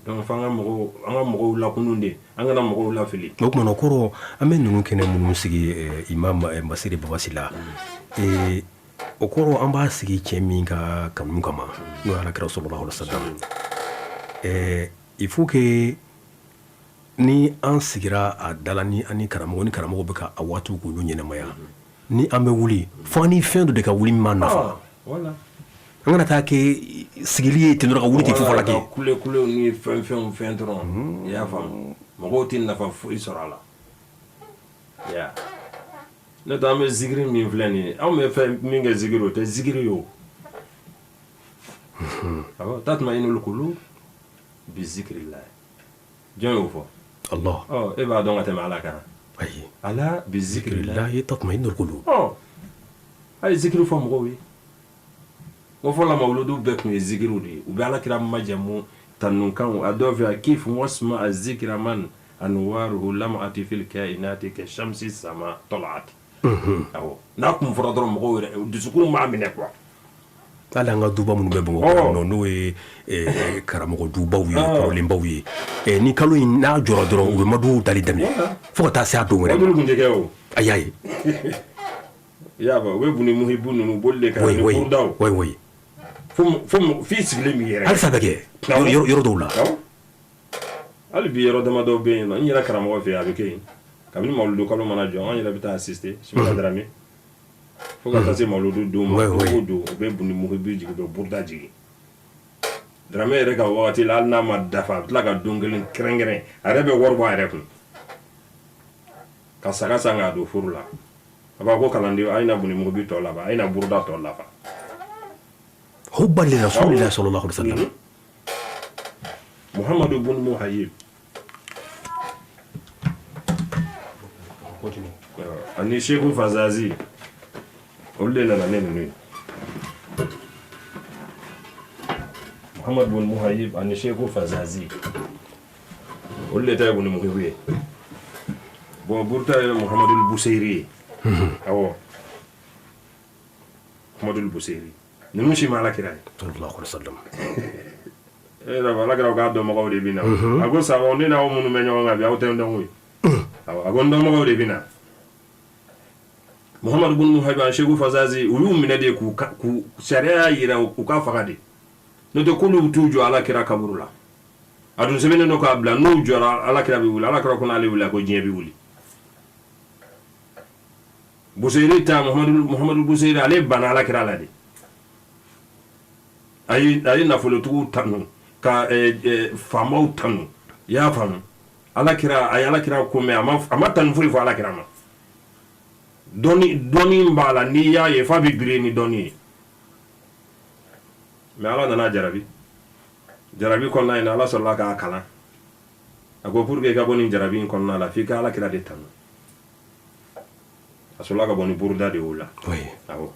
donc f'an ka mɔgɔw, an ka mɔgɔw lakunun de, an kana mɔgɔw lafili. O tuma na, o kɔrɔ, an bɛ ninnu kɛnɛ minnu sigi, imam Masire Babasila, o kɔrɔ an b'a sigi cɛ min ka kanu kama, n'o ye Ala kira sallallahu alaihi wasallam, il faut que ni an sigira a da la, ni an ni karamɔgɔ, ni karamɔgɔ bɛ ka a waatiw k'olu ɲɛnamaya, ni an bɛ wuli, fo an ni fɛn dɔ de ka wuli min b'an nafa. An kana taa kɛ sigili ye ten dɔrɔn, ka wuli ten fufala kɛ. Kule kulew ni fɛn fɛnw fɛn dɔrɔn, i y'a faamu, mɔgɔw tɛ nafa foyi sɔrɔ a la. Ya n'o tɛ, an bɛ zikiri min filɛ nin ye, anw bɛ fɛn min kɛ zikiri, o tɛ zikiri ye o. Awɔ, tatma'inul qulub bi zikrillah, jɔn y'o fɔ? Allah. Ɔ, e b'a dɔn ka tɛmɛ Ala kan? Ayi. Ala bi zikrillah tatma'innul qulub. Ɔ, a ye zikiri fɔ mɔgɔw ye. Ko fɔlɔ mawuludu bɛɛ tun ye zikiriw de ye, u bɛ Ala kira majamu tanukanw a dɔw fɛ a kif wasma a zikira man anwaruhu lam'ati fil kainati ka shamsi sama tala'at. Awɔ, n'a kun fɔra dɔrɔn, mɔgɔw yɛrɛ dusukun b'a minɛ quoi. Hali an ka duba minnu bɛ Bamakɔ nɔ, n'o ye karamɔgɔ dubaw ye, kɔrɔlenbaw ye, ni kalo in n'a jɔra dɔrɔn, u bɛ maduw dali daminɛ fo ka taa se a don wɛrɛ. Wajulu tun tɛ kɛ o. A y'a ye. I y'a fɔ, u bɛ buni muhibu ninnu boli de ka ni burudaw. Oui oui. Fo fo f'i sigilen b'i yɛrɛ. Halisa bɛ kɛ yɔrɔ dɔw la. Hali bi yɔrɔ damadɔ bɛ yen nɔ, n yɛrɛ karamɔgɔ fɛ yen, a bɛ kɛ yen. Kabini mawuludu kalo mana jɔ, an yɛrɛ bɛ taa assister Sumala Darame fo ka taa se mawuludu don ma. Don o don, u bɛ buni muhibu jigin, u bɛ buruda jigin. Darame yɛrɛ ka wagati la, hali n'a ma dafa, a bɛ tila ka don kelen kɛrɛnkɛrɛn, a yɛrɛ bɛ wari bɔ a yɛrɛ kun ka saga san k'a don furu la. A b'a ko kalanden, a ye na buni muhibu tɔ laban, a ye na buruda tɔ laban. Hubban li rasulillah sallallahu alaihi wasallam. Muhammadu bun Muhayyib ani Seku Fazazi, olu de nana ne ninnu ye. Muhammad bun Muhayib ani Sheikh Fazazi, olu de ta ye Ibn Muhib ye. Bon, Burda ye Muhammadul Busayri ye. Awɔ, Muhammadul Busayri, ninnu si ma Ala kira ye. Sallallahu alaihi wasallam. E yɛrɛ, Ala kira k'a dɔnbagaw de bɛ na. A ko sabaw, ne n'aw minnu bɛ ɲɔgɔn kan bi, aw tɛ n dɔn koyi. Awɔ, a ko n dɔnbagaw de bɛ na. Muhammadu bun Muhayib ani Sheikh Fazazi, u y'u minɛ de k'u sariya y'a yira u ka faga de, n'o tɛ k'olu bɛ t'u jɔ Ala kira kaburu la. A dun sɛbɛnnen don k'a bila, n'u jɔra, Ala kira bɛ wuli. Ala kira ko n'ale wuli, ko diɲɛ bɛ wuli. Busayiri ta, Muhammadu Busayiri, ale banna Ala kira la de. A ye nafolotigiw tanu ka faamaw tanu, i y'a faamu? Ala kira, a ye Ala kira ko mɛn, a ma tanu foyi fɔ Ala kira ma. Dɔnni, dɔnni b'a la, n'i y'a ye f'a bɛ biri ni dɔnni ye. Mais Ala nana jarabi, jarabi kɔnɔna in na, Ala sɔrɔla k'a kalan. A ko pour que i ka bɔ nin jarabi in kɔnɔna la, f'i ka Ala kira de tanu. A sɔrɔla ka bɔ ni buruda de y'o la. Awɔ,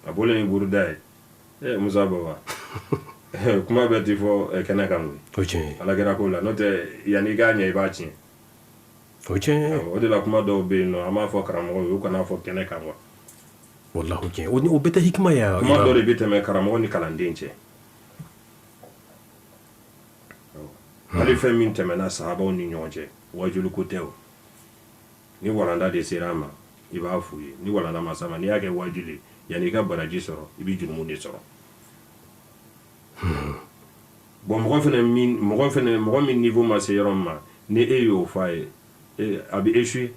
a bɔlen ni buruda ye. Musa Baba, kuma bɛɛ ti fɔ kɛnɛ kan koyi. O tiɲɛ ye. Ala kira ko la, n'o tɛ yanni i k'a ɲɛ, i b'a tiɲɛ. O tiɲɛ ye. O de la, kuma dɔw bɛ yen nɔ, an b'a fɔ karamɔgɔw ye, u kana fɔ kɛnɛ kan quoi. Wallahi, o tiɲɛ, o bɛɛ tɛ hikima ye. Kuma dɔ de bɛ tɛmɛ karamɔgɔ ni kalanden cɛ. Hali fɛn min tɛmɛna sahabaw ni ɲɔgɔn cɛ, wajulu ko tɛ o. Ni walanda de sera a ma, i b'a f'u ye. Ni walanda ma s'a ma, n'i y'a kɛ wajulu ye, yanni i ka baraji sɔrɔ, i bɛ jurumu de sɔrɔ. Bon, mɔgɔ fɛnɛ min, mɔgɔ fɛnɛ, mɔgɔ min niveau ma se yɔrɔ min ma, ni e y'o fɔ a ye, a bɛ échouer.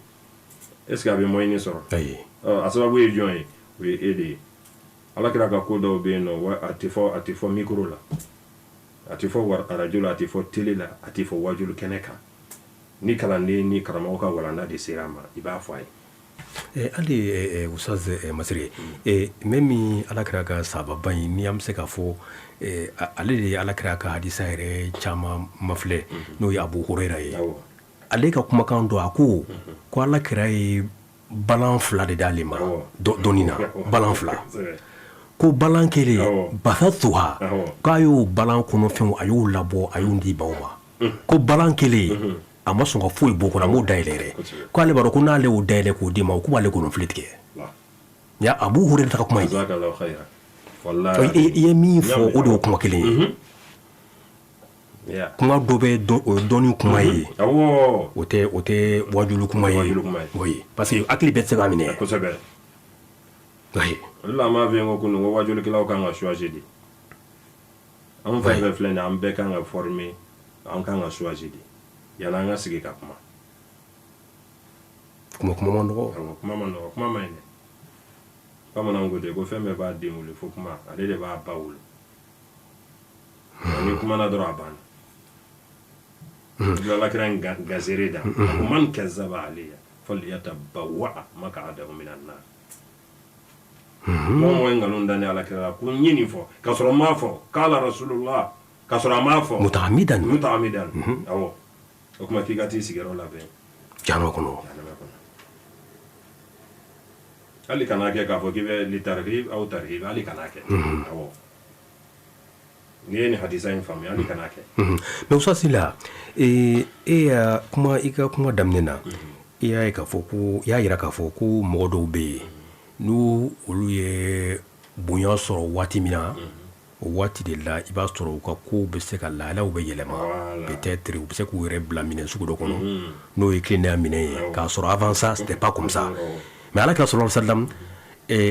Est ce que a bɛ moyen sɔrɔ? Ayi. A sababu ye jɔn ye? O ye e de ye. Ala kira ka ko dɔw bɛ yen nɔ, wa a tɛ fɔ micro la, a tɛ fɔ arajo la, a tɛ fɔ télé la, a tɛ fɔ wajulu kɛnɛ kan. Ni kalanden ni karamɔgɔ ka walanda de sera a ma, i b'a fɔ a ye. Hali Ustaz Masire, même min Ala kira ka sahababa in, ni an bɛ se k'a fɔ ale de ye Ala kira ka hadisa yɛrɛ caman mafilɛ, n'o ye Abu Hurera ye, ale ka kumakan dɔ, a ko ko Ala kira ye balan fila de d'ale ma dɔnni na, balan fila. Ko balan kelen, basatuha, k'a y'o balan kɔnɔfɛnw, a y'o labɔ, a y'o di baw ma. Ko balan kelen, a ma sɔn ka foyi bɔ kɔnɔ, a m'o dayɛlɛ yɛrɛ. Ko ale b'a dɔn ko n'ale y'o dayɛlɛ k'o d'i ma, ko b'ale kɔnɔfili tigɛ. Ya Abu Hurera ka kuma ye, i ye min fɔ, o de y'o kuma kelen ye. Kuma dɔ bɛ, o ye dɔnni kuma ye, o tɛ wajulu kuma ye. Oui, parce que hakili bɛɛ tɛ se k'a minɛ. Kosɛbɛ. Oui. O de la, an b'a fɔ ko kunun ko wajulikɛlaw kan ka choisir de. An fɛn fɛn filɛ nin ye, an bɛɛ kan ka former, an kan ka choisir de yanni an ka sigi ka kuma. Kuma ma nɔgɔ. Awɔ, kuma ma nɔgɔ, kuma ma ɲi dɛ. Bamananw ko ten ko fɛn bɛɛ b'a den wolo fo kuma, ale de b'a ba wolo. Ni kumana dɔrɔn, a banna. Ala kira in gazere da, a ko man kazzaba alayya falyatabawwa maq'adahu minan nar. Mɔgɔ mɔgɔ ye nkalon da ne Ala kira la, ko n ye nin fɔ k'a sɔrɔ n m'a fɔ, qala rasulullah, k'a sɔrɔ a m'a fɔ. Mutaamidan. Mutaamidan, awɔ. O tuma k'i ka t'i sigiyɔrɔ labɛn jahanama kɔnɔ. Jahanama kɔnɔ. Hali kana kɛ k'a fɔ k'i bɛ litarghib aw tarhib, hali kana kɛ. Awɔ, n'i ye nin hadisa in faamuya, hali kana kɛ. Mais Ustaz la, e y'a kuma, i ka kuma daminɛ na, i y'a ye k'a fɔ ko i y'a yira k'a fɔ ko mɔgɔ dɔw bɛ yen, n'u olu ye bonya sɔrɔ waati min na, o waati de la i b'a sɔrɔ u ka kow bɛ se ka lahalaw bɛ yɛlɛma. Peut-être u bɛ se k'u yɛrɛ bila minɛn sugu dɔ kɔnɔ, n'o ye tilennenya minɛn ye, k'a sɔrɔ avant ça, c'était pas comme ça. Mais Ala kira sallallahu alaihi wasallam,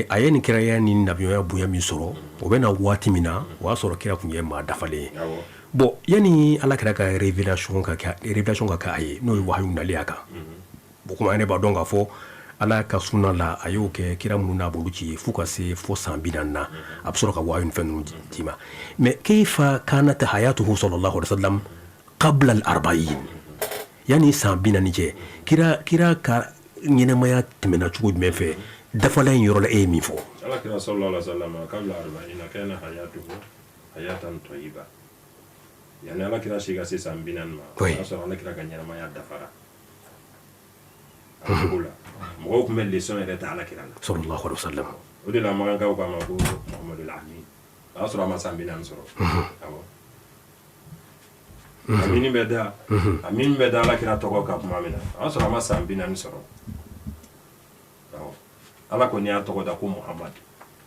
a ye nin kiraya ni nabiɲɔgɔnya bonya min sɔrɔ, o bɛ na waati min na, o y'a sɔrɔ kira tun ye maa dafalen ye. Bon, yanni Ala kira ka révélation ka kɛ, révélation ka kɛ a ye, n'o ye wahayu nalen a kan. Bon, komi an yɛrɛ b'a dɔn k'a fɔ Ala ka sunna la, a y'o kɛ kira minnu n'a b'olu ci fo ka se fo san 40 na, a bɛ sɔrɔ ka wahayu ni fɛn ninnu d'i ma. Mais kayfa kanat hayatuhu sallallahu alaihi wasallam qabla al-arba'in, yanni san 40 cɛ, kira ka ɲɛnɛmaya tɛmɛna cogo jumɛn fɛ? Dafalen in yɔrɔ la, e ye min fɔ. Ala kira sallallahu alaihi wasallam qabla arba'ina kana hayatuhu hayatan tayyiba. Yani Ala kira si ka se san 40 ma, o y'a sɔrɔ Ala kira ka ɲɛnamaya dafara a cogo la, mɔgɔw tun bɛ leçon yɛrɛ ta Ala kira la. Sallallahu alaihi wasallam. O de la, makankaw k'a ma ko Muhamadu Amin. O y'a sɔrɔ a ma san 40 sɔrɔ. Awɔ, a min bɛ da, a min bɛ da Ala kira tɔgɔ kan tuma min na, o y'a sɔrɔ a ma san 40 sɔrɔ. Awɔ, Ala kɔni y'a tɔgɔ da ko Muhamadu,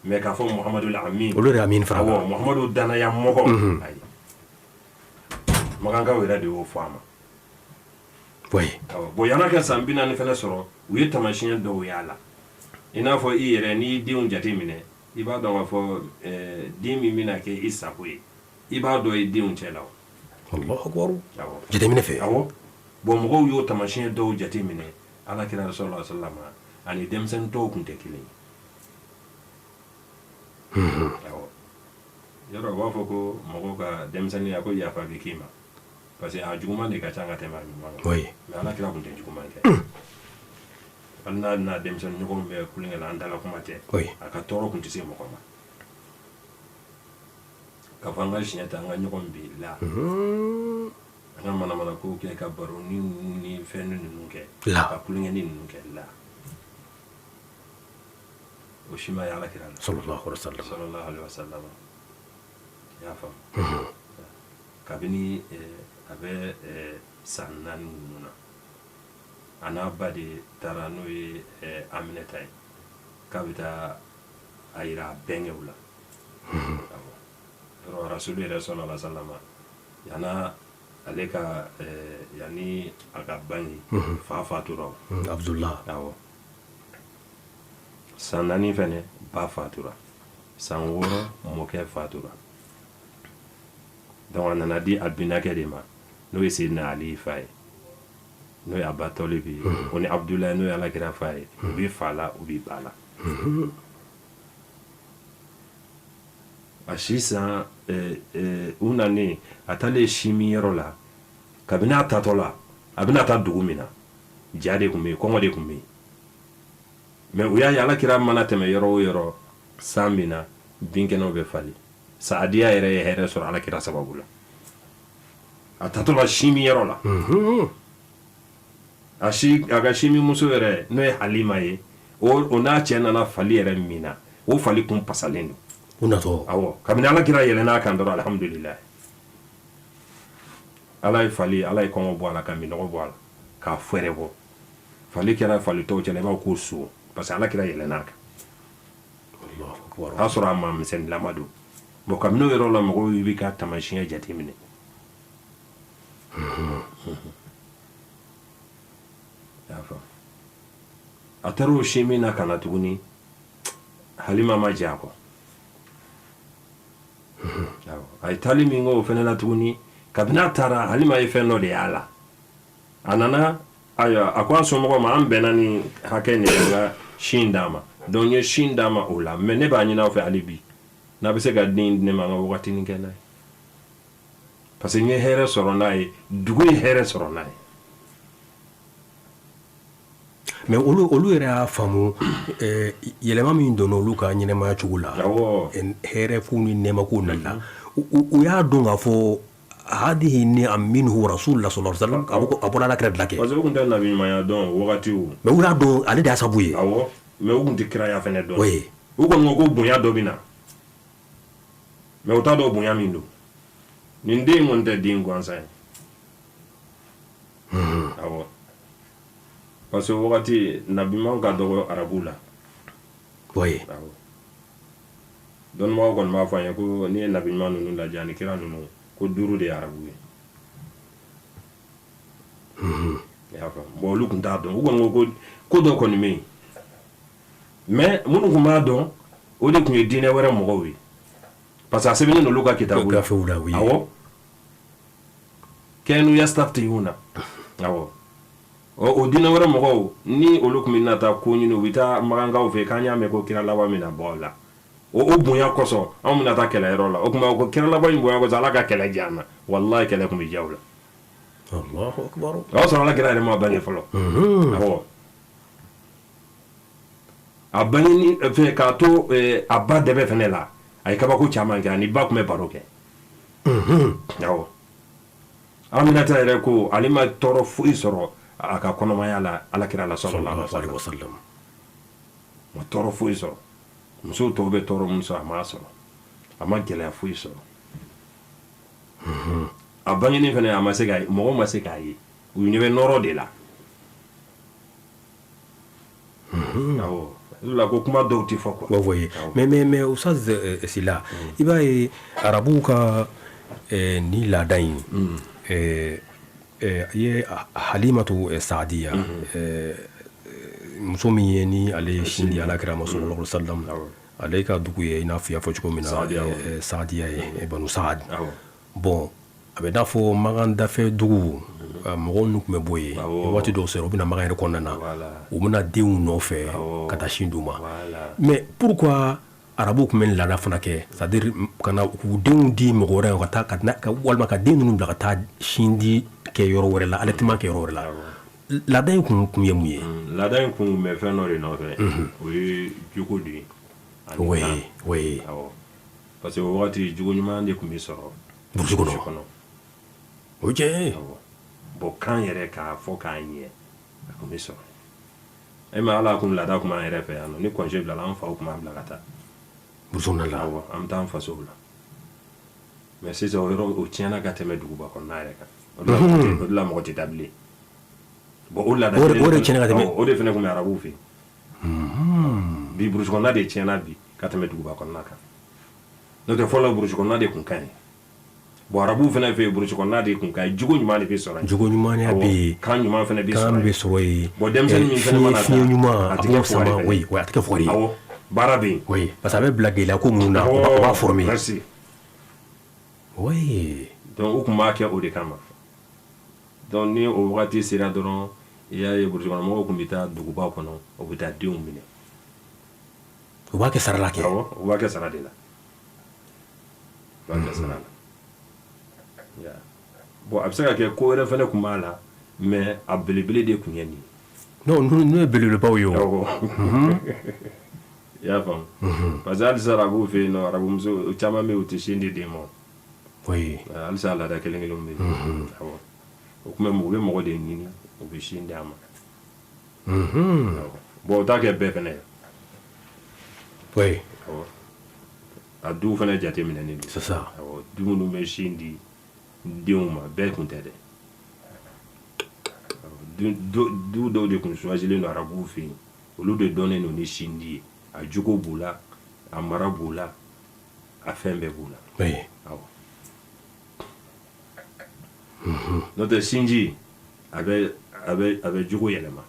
mais k'a fɔ Muhamadu Amin. Olu de Amin fara. Awɔ, Muhamadu danaya mɔgɔ. Ayi, Makankaw yɛrɛ de y'o fɔ a ma. Awɔ, bon, yan'a ka san 40 fɛnɛ sɔrɔ, u ye taamasiyɛn dɔw y'a la. I n'a fɔ i yɛrɛ, n'i denw jate minɛ, i b'a dɔn k'a fɔ den min bɛna kɛ i sago ye, i b'a dɔn i denw cɛ la o. Allahu akbar. Awɔ. Jateminɛ fɛ. Awɔ, bon, mɔgɔw y'o taamasiyɛn dɔw jate minɛ Ala kira sallallahu alaihi wasallam ani denmisɛnnin tɔw tun tɛ kelen ye. Awɔ, yɔrɔ u b'a fɔ ko mɔgɔw ka denmisɛnninya ko yafa bɛ k'i ma, parce que a juguman de ka ca ka tɛmɛ a ɲuman kan. Mais Ala kira tun tɛ juguman kɛ. Hali n'a n'a denmisɛnnin ɲɔgɔnw bɛ kulonkɛ la, an dala kuma tɛ. A ka tɔɔrɔ tun tɛ se mɔgɔ ma ka fɔ an ka siɲɛ ta, an ka ɲɔgɔn bin la, an ka manamana kow kɛ, ka baro ni ninnu ni fɛn ninnu kɛ. La. Ka kulonkɛni ninnu kɛ la, o si ma ye Ala kira la. Sallallahu alaihi wasallam. Sallallahu alaihi wasallam. I y'a faamu, kabini a bɛ san 4 ninnu na, a n'a ba de taara, n'o ye Aminata ye, k'a bɛ taa a yira a bɛnkɛw la. Awɔ, yɔrɔ Rasulu yɛrɛ sallallahu alaihi wasallam, yan'a ale ka yanni a ka bange, fa fatura o. Abdullah. Awɔ, san 4 fɛnɛ, ba fatura. San 6, mɔkɛ fatura. Donc a nana di a binakɛ de ma, n'o ye Seydina Ali fa ye, n'o ye Aba Tɔlibi ye. O ni Abdulayi, n'o ye Alakira fa ye, u bi fa la, u bi ba la. A si san u nanen, a taalen si min yɔrɔ la, kabini a tatɔ la, a bɛna taa dugu min na, ja de tun bɛ yen, kɔngɔ de tun bɛ yen. Mais u y'a ye Alakira mana tɛmɛ yɔrɔ o yɔrɔ, san min na binkɛnɛw bɛ falen. Saadiya yɛrɛ ye hɛrɛ sɔrɔ Alakira sababu la, a tatɔ la si min yɔrɔ la. A si, a ka si min muso yɛrɛ, n'o ye Halima ye, o n'a cɛ nana fali yɛrɛ min na, o fali kun pasalen don. U natɔ. Awɔ, kabini Alakira yɛlɛn'a kan dɔrɔn, alhamdulilayi, Ala ye fali, Ala ye kɔngɔ bɔ a la, ka minɔgɔ bɔ a la, k'a fɛrɛ bɔ. Fali kɛra fali tɔw cɛla i b'a fɔ ko so, parce que Alakira yɛlɛn'a kan. Allahu akbar. O y'a sɔrɔ a ma misɛnninlama don. Bon, kabini o yɔrɔ la, mɔgɔw b'i ka taamasiyɛn jateminɛ. I y'a faamu, a taara o si min na ka na tuguni, Halima ma jɛ a kɔ. Awɔ, a ye taali min kɛ o fɛnɛ la tuguni, kabini a taara, Halima ye fɛn dɔ de y'a la. A nana, ayiwa, a ko a somɔgɔw ma: an bɛnna ni hakɛ nin ye, n ka sin d'a ma. Donc n ye sin d'a ma o la, mais ne b'a ɲini aw fɛ hali bi, n'a bɛ se ka den di ne ma, an ka wagatinin kɛ n'a ye, parce que n ye hɛrɛ sɔrɔ n'a ye, dugu ye hɛrɛ sɔrɔ n'a ye. Mais olu yɛrɛ y'a faamu yɛlɛma min donna olu ka ɲɛnɛmaya cogo la. Hɛrɛ ko ni nɛɛma ko nana, u y'a dɔn k'a fɔ hadihi ni minhu rasulullah sallallahu alaihi wasallam, a bɔra Ala kira de la kɛ. Parce que u tun tɛ nabi ɲumanya dɔn o wagati o. Mais u y'a dɔn ale de y'a sababu ye. Awɔ, mais u tun tɛ kiraya fɛnɛ dɔn. U kɔni ko ko bonya dɔ bɛ na, mais u t'a dɔn bonya min don. Nin den in kɔni tɛ den gansan ye. Awɔ, parce que o wagati nabiɲumanw ka dɔgɔ arabuw la. Awɔ, dɔnnibagaw kɔni b'a fɔ an ye ko n'i ye nabiɲuman ninnu lajɛ ani kira ninnu, ko duuru de ye arabu ye. I y'a faamu? Bon, olu tun t'a dɔn. U kɔni ko ko ko dɔ kɔni bɛ yen. Mais minnu tun b'a dɔn, o de tun ye diinɛ wɛrɛ mɔgɔw ye, parce que a sɛbɛnnen don olu ka kitabu la. Gafew la, oui. Awɔ, kanu yastaftihuna. Awɔ, o diinɛ wɛrɛ mɔgɔw ni olu tun bɛ na taa ko ɲini, u bɛ taa magankaw fɛ k'an y'a mɛn ko kira laban bɛna bɔ aw la. O bonya kosɔn, anw bɛna taa kɛlɛyɔrɔ la. O tuma ko kira laban in bonya kosɔn, Ala ka kɛlɛ diya an na. Walahi, kɛlɛ tun bɛ diya u la. Allahu akbar. O y'a sɔrɔ Ala kira yɛrɛ ma bange fɔlɔ. Awɔ, a bange fɛ k'a to a ba dɛbɛ fɛnɛ la, a ye kabako caman kɛ. Ani ba tun bɛ baro kɛ. Awɔ, Aminata yɛrɛ ko ale ma tɔɔrɔ foyi sɔrɔ a ka kɔnɔmaya la Ala kira la sallallahu alaihi wasallam. Ma tɔɔrɔ foyi sɔrɔ. Musow tɔw bɛ tɔɔrɔ min sɔrɔ, a m'a sɔrɔ. A ma gɛlɛya foyi sɔrɔ. A bangenen fana, a ma se ka, mɔgɔ ma se k'a ye, u ɲɛ bɛ nɔrɔ de la. Awɔ, o de la ko kuma dɔw tɛ fɔ quoi. Oui, mais Oustaz Sila, i b'a ye arabuw ka ni laada in, i ye Halimatu Saadiya, muso min ye ni ale sin di Alakira ma sallallahu alaihi wasallam, ale ka dugu ye, i n'a fɔ i y'a fɔ cogo min na, Saadiya ye, Banu Saad. Bon, a bɛ n'a fɔ Makan dafɛ dugu mɔgɔw n'u tun bɛ bɔ yen, waati dɔw sera, u bɛna Makan yɛrɛ kɔnɔna na, u bɛna denw nɔfɛ ka taa sin d'u ma. Mais pourquoi arabuw tun bɛ laada fana kɛ, c'est à dire ka na k'u denw di mɔgɔ wɛrɛ ka taa, walima ka den ninnu bila ka taa sin di kɛ yɔrɔ wɛrɛ la, allaitement kɛ yɔrɔ wɛrɛ la? Laada in kun ye mun ye? Laada in kun bɛ fɛn dɔ de nɔfɛ, o ye jogo de ye. Oui oui awɔ, parce que o wagati jogo ɲuman de tun bɛ sɔrɔ burusi kɔnɔ. O tiɲɛ ye. Bon, kan yɛrɛ k'a fɔ k'a ɲɛ, a tun bɛ sɔrɔ. E ma ala kun laada kun b'an yɛrɛ fɛ yan nɔ, ni congé bilala, an faw tun b'an bila ka taa burusi kɔnɔna la. Awɔ, an bɛ taa an fasow la. Mais sisan o yɔrɔ o tiɲɛna ka tɛmɛ duguba kɔnɔna yɛrɛ kan. O de la mɔgɔ tɛ taa bilen. Bon, o laada o de tiɲɛna ka tɛmɛ. O de fana tun bɛ arabuw fɛ yen. Bi burusi kɔnɔna de tiɲɛna bi ka tɛmɛ duguba kɔnɔna kan. N'o tɛ, fɔlɔ burusi kɔnɔna de tun ka ɲi. Bon, arabuw fana fɛ yen, burusi kɔnɔna de tun ka ɲi, jogo ɲuman de bɛ sɔrɔ yen. Jogo ɲumanya bɛ yen. Kan ɲuman fana bɛ sɔrɔ yen. Kan bɛ sɔrɔ yen. Bon, denmisɛnnin min fana mana taa, fiɲɛ ɲuman, a tɛ kɛ fugari ye. Oui, a tɛ kɛ fugari ye. Awɔ, baara bɛ yen. Oui, parce que a bɛ bila gɛlɛya ko minnu na, o b'a former. Merci. Oui. Donc u tun b'a kɛ o de kama. Donc ni o wagati sera dɔrɔn, i y'a ye, burusi kɔnɔ mɔgɔw tun bɛ taa duguba kɔnɔ, u bɛ taa denw minɛ. U b'a kɛ sara la kɛ. Awɔ, u b'a kɛ sara de la. U b'a kɛ sara la. Bon, a bɛ se ka kɛ ko wɛrɛ fana tun b'a la, mais a belebele de tun ye nin ye. Non, ninnu ye belebelebaw ye o. Awɔ. I y'a faamu. Parce que halisa arabuw fɛ yen nɔ, arabumuso caman bɛ yen, u tɛ sin di den ma. Oui. Halisa laada kelen kelenw bɛ yen. Awɔ. O tun bɛ, u bɛ mɔgɔ de ɲini, u bɛ sin d'a ma. Bon, o t'a kɛ bɛɛ fana ye. Oui. Awɔ. A duw fana jateminɛnen don. C'est ça. Awɔ, du minnu bɛ sin di denw ma, bɛɛ tun tɛ dɛ. Du dɔw de tun choisilen don arabuw fɛ yen, olu de dɔnnen don ni sin di ye. A jogo b'u la, a mara b'u la, a fɛn bɛɛ b'u la. Oui. Awɔ. N'o tɛ, sinji a bɛ jogo yɛlɛma.